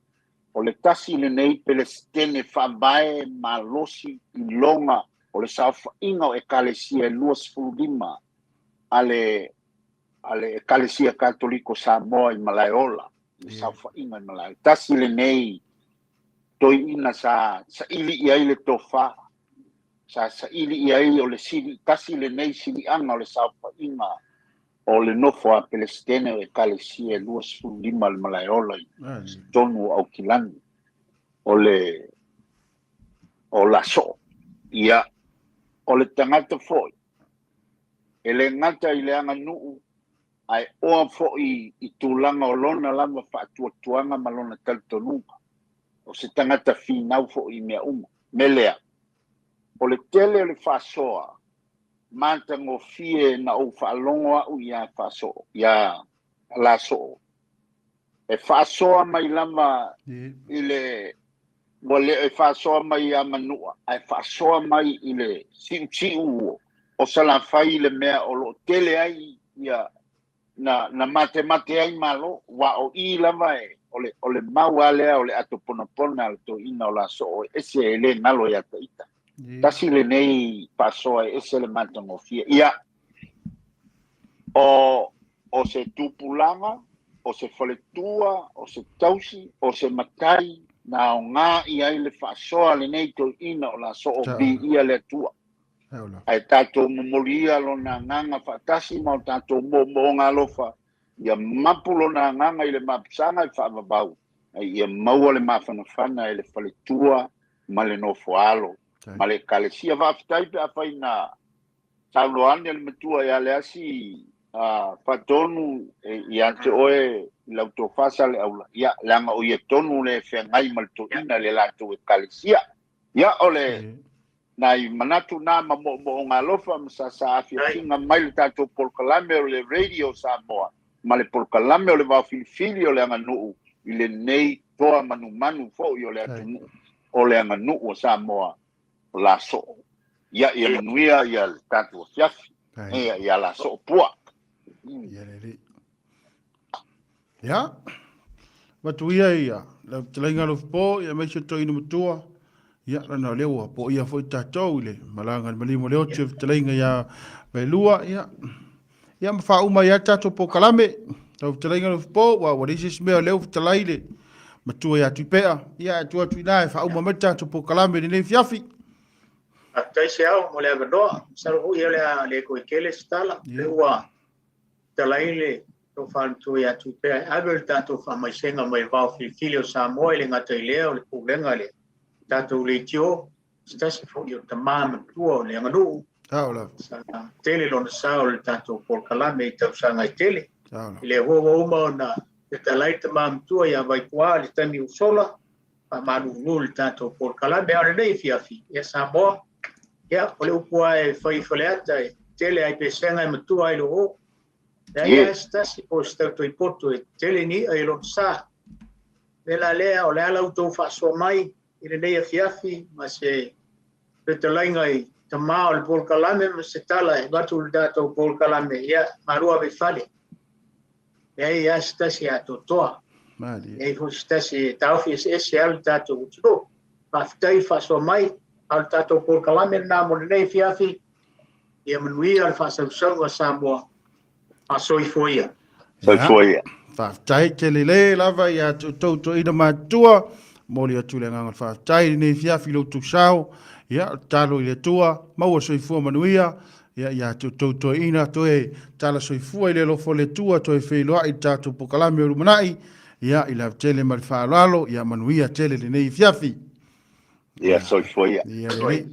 o le tasi lenei Pelesitene faavae malosi i loga o le saofaiga o Ekalesia e 25 a le a le Ekalesia Katoliko Samoa i Malaeola, i le saofaiga i Malaeola. Tasi lenei toeaina sa saili i ai le tofa, sa saili i ai o le sili, tasi lenei siliaga o le saofaiga o le nofo a Pelesitene o Ekalesia e 25 le Malaeola i totonu o Aukilani, o le o Lasoo. Ia, o le tagata foi, e le gata i le aganuu, ae oa foi i tulaga o lona lava faatuatuaga ma lona talitonuga. O se tagata finau foi i mea uma. Mea lea, o le tele o le faasoa matagofie na ou faalogo a'u iā Faasoo, iā Lasoo, e faasoa mai lava i le, ua le e faasoa mai iā Manua, ae faasoa mai i le siusiu o Salafai i le mea o lo o tele ai ia na, na matemate ai Malo, aua o i lava e, o le, o le mau lava lea o le ato ponapona a le toeaina o Lasoo e ese e le galo ia te ita. Tasi lenei faasoa e ese le matagofie. Ia, o, o se tupulaga, o se faletua, o se tausi, o se matai na aoga i ai le faasoa a lenei toeaina o Lasoo, viia le Atua. Ae tatou momoli ia lona agaga faatasi ma o tatou moomooga alofa, ia mapu lona agaga i le mapusaga e faavavau, a ia maua le mafanafana e le faletua ma le nofoaalo ma le Ekalesia. Faafetai pe afai na saunoa ane le matua ia Leasi Faatonu ia te oe i lau tofa Saleaula, ia, leaga o ia tonu le feagai ma le toeaina i le latou Ekalesia. Ia, o le nai manatu na ma moomooga alofa ma sasaafiafiga mai le tatou polokalame o le Radio Samoa ma le polokalame o le vaofilifili o le aganuu i lenei toa manumanu foi o le atunuu o le aganuu o Samoa o Lasoo. Ia, ia manuia ia le tatou afiafi. Ia, ia Lasoo pua. Ia lelei. Ia, matu ia ia, lau fetalaiga Alofipo, ia aemaise o toeaina matua, ia, lana o lea ua poia foi tatou i le malaga i le maliu ma le oti o le fetalaiga ia Vaelua, ia, ia ma faauma ai lava le tatou polokalame. Lau fetalaiga Alofipo, ua ua leai se isi mea o lea ua fetalai le matua ia Tuipea, ia, ae tuu atu i ina e faauma mai le tatou polokalame i lenei afiafi. Faafetai Seau mo le avanoa. Masalo foi o le a le toe tele se tala. Lea ua talai le tofa matua ia Tupea e ave le tatou faamaisega mai le vao filifili o Samoa e le gata i lea o le pulega le tatou leitio se tasi foi o tama matua o le aganuu sa tele lona sao i le tatou polokalame i tausaga e tele. I lea foi ua uma ona fetalai tama matua ia Vaipua i le taimi ua sola, faamalulu le tatou polokalame. A o lenei afiafi, ia Samoa, ia, o le upu lava e fai i Faleata, e tele lava i pesega e matua ai le oo. Leai lava se tasi po o se tautoipoto e tele ni i'a i lona sa. O le mea la lea, o le a la outou faasoa mai i lenei afiafi ma se fetalaiga i tama o le polokalame ma se tala e avatu i le tatou polokalame, ia, malu ave i fale. Leai lava se tasi e atoatoa. Leai foi se tasi e taofi eseese lava le tatou atunuu. Faafetai le faasoa mai, a o le tatou polokalame lena mo lenei afiafi. Ia manuia le faasausauga a Samoa. Faasoifua ia. Soifua ia. Faafetai tele le lava ia te outou toeaina matutua. Momoli atu le agaga o le faafetai i lenei afiafi i lo outou sao. Ia, tatalo i le Atua, maua le soifua manuia. Ia, ia te outou toeaina, toe tala soifua i le alofa o le Atua, toe feiloai i le tatou polokalame o lumanai. Ia, i le ava tele ma le faaaloalo, ia manuia tele lenei afiafi. Ia, soifua ia. Ia, lelei.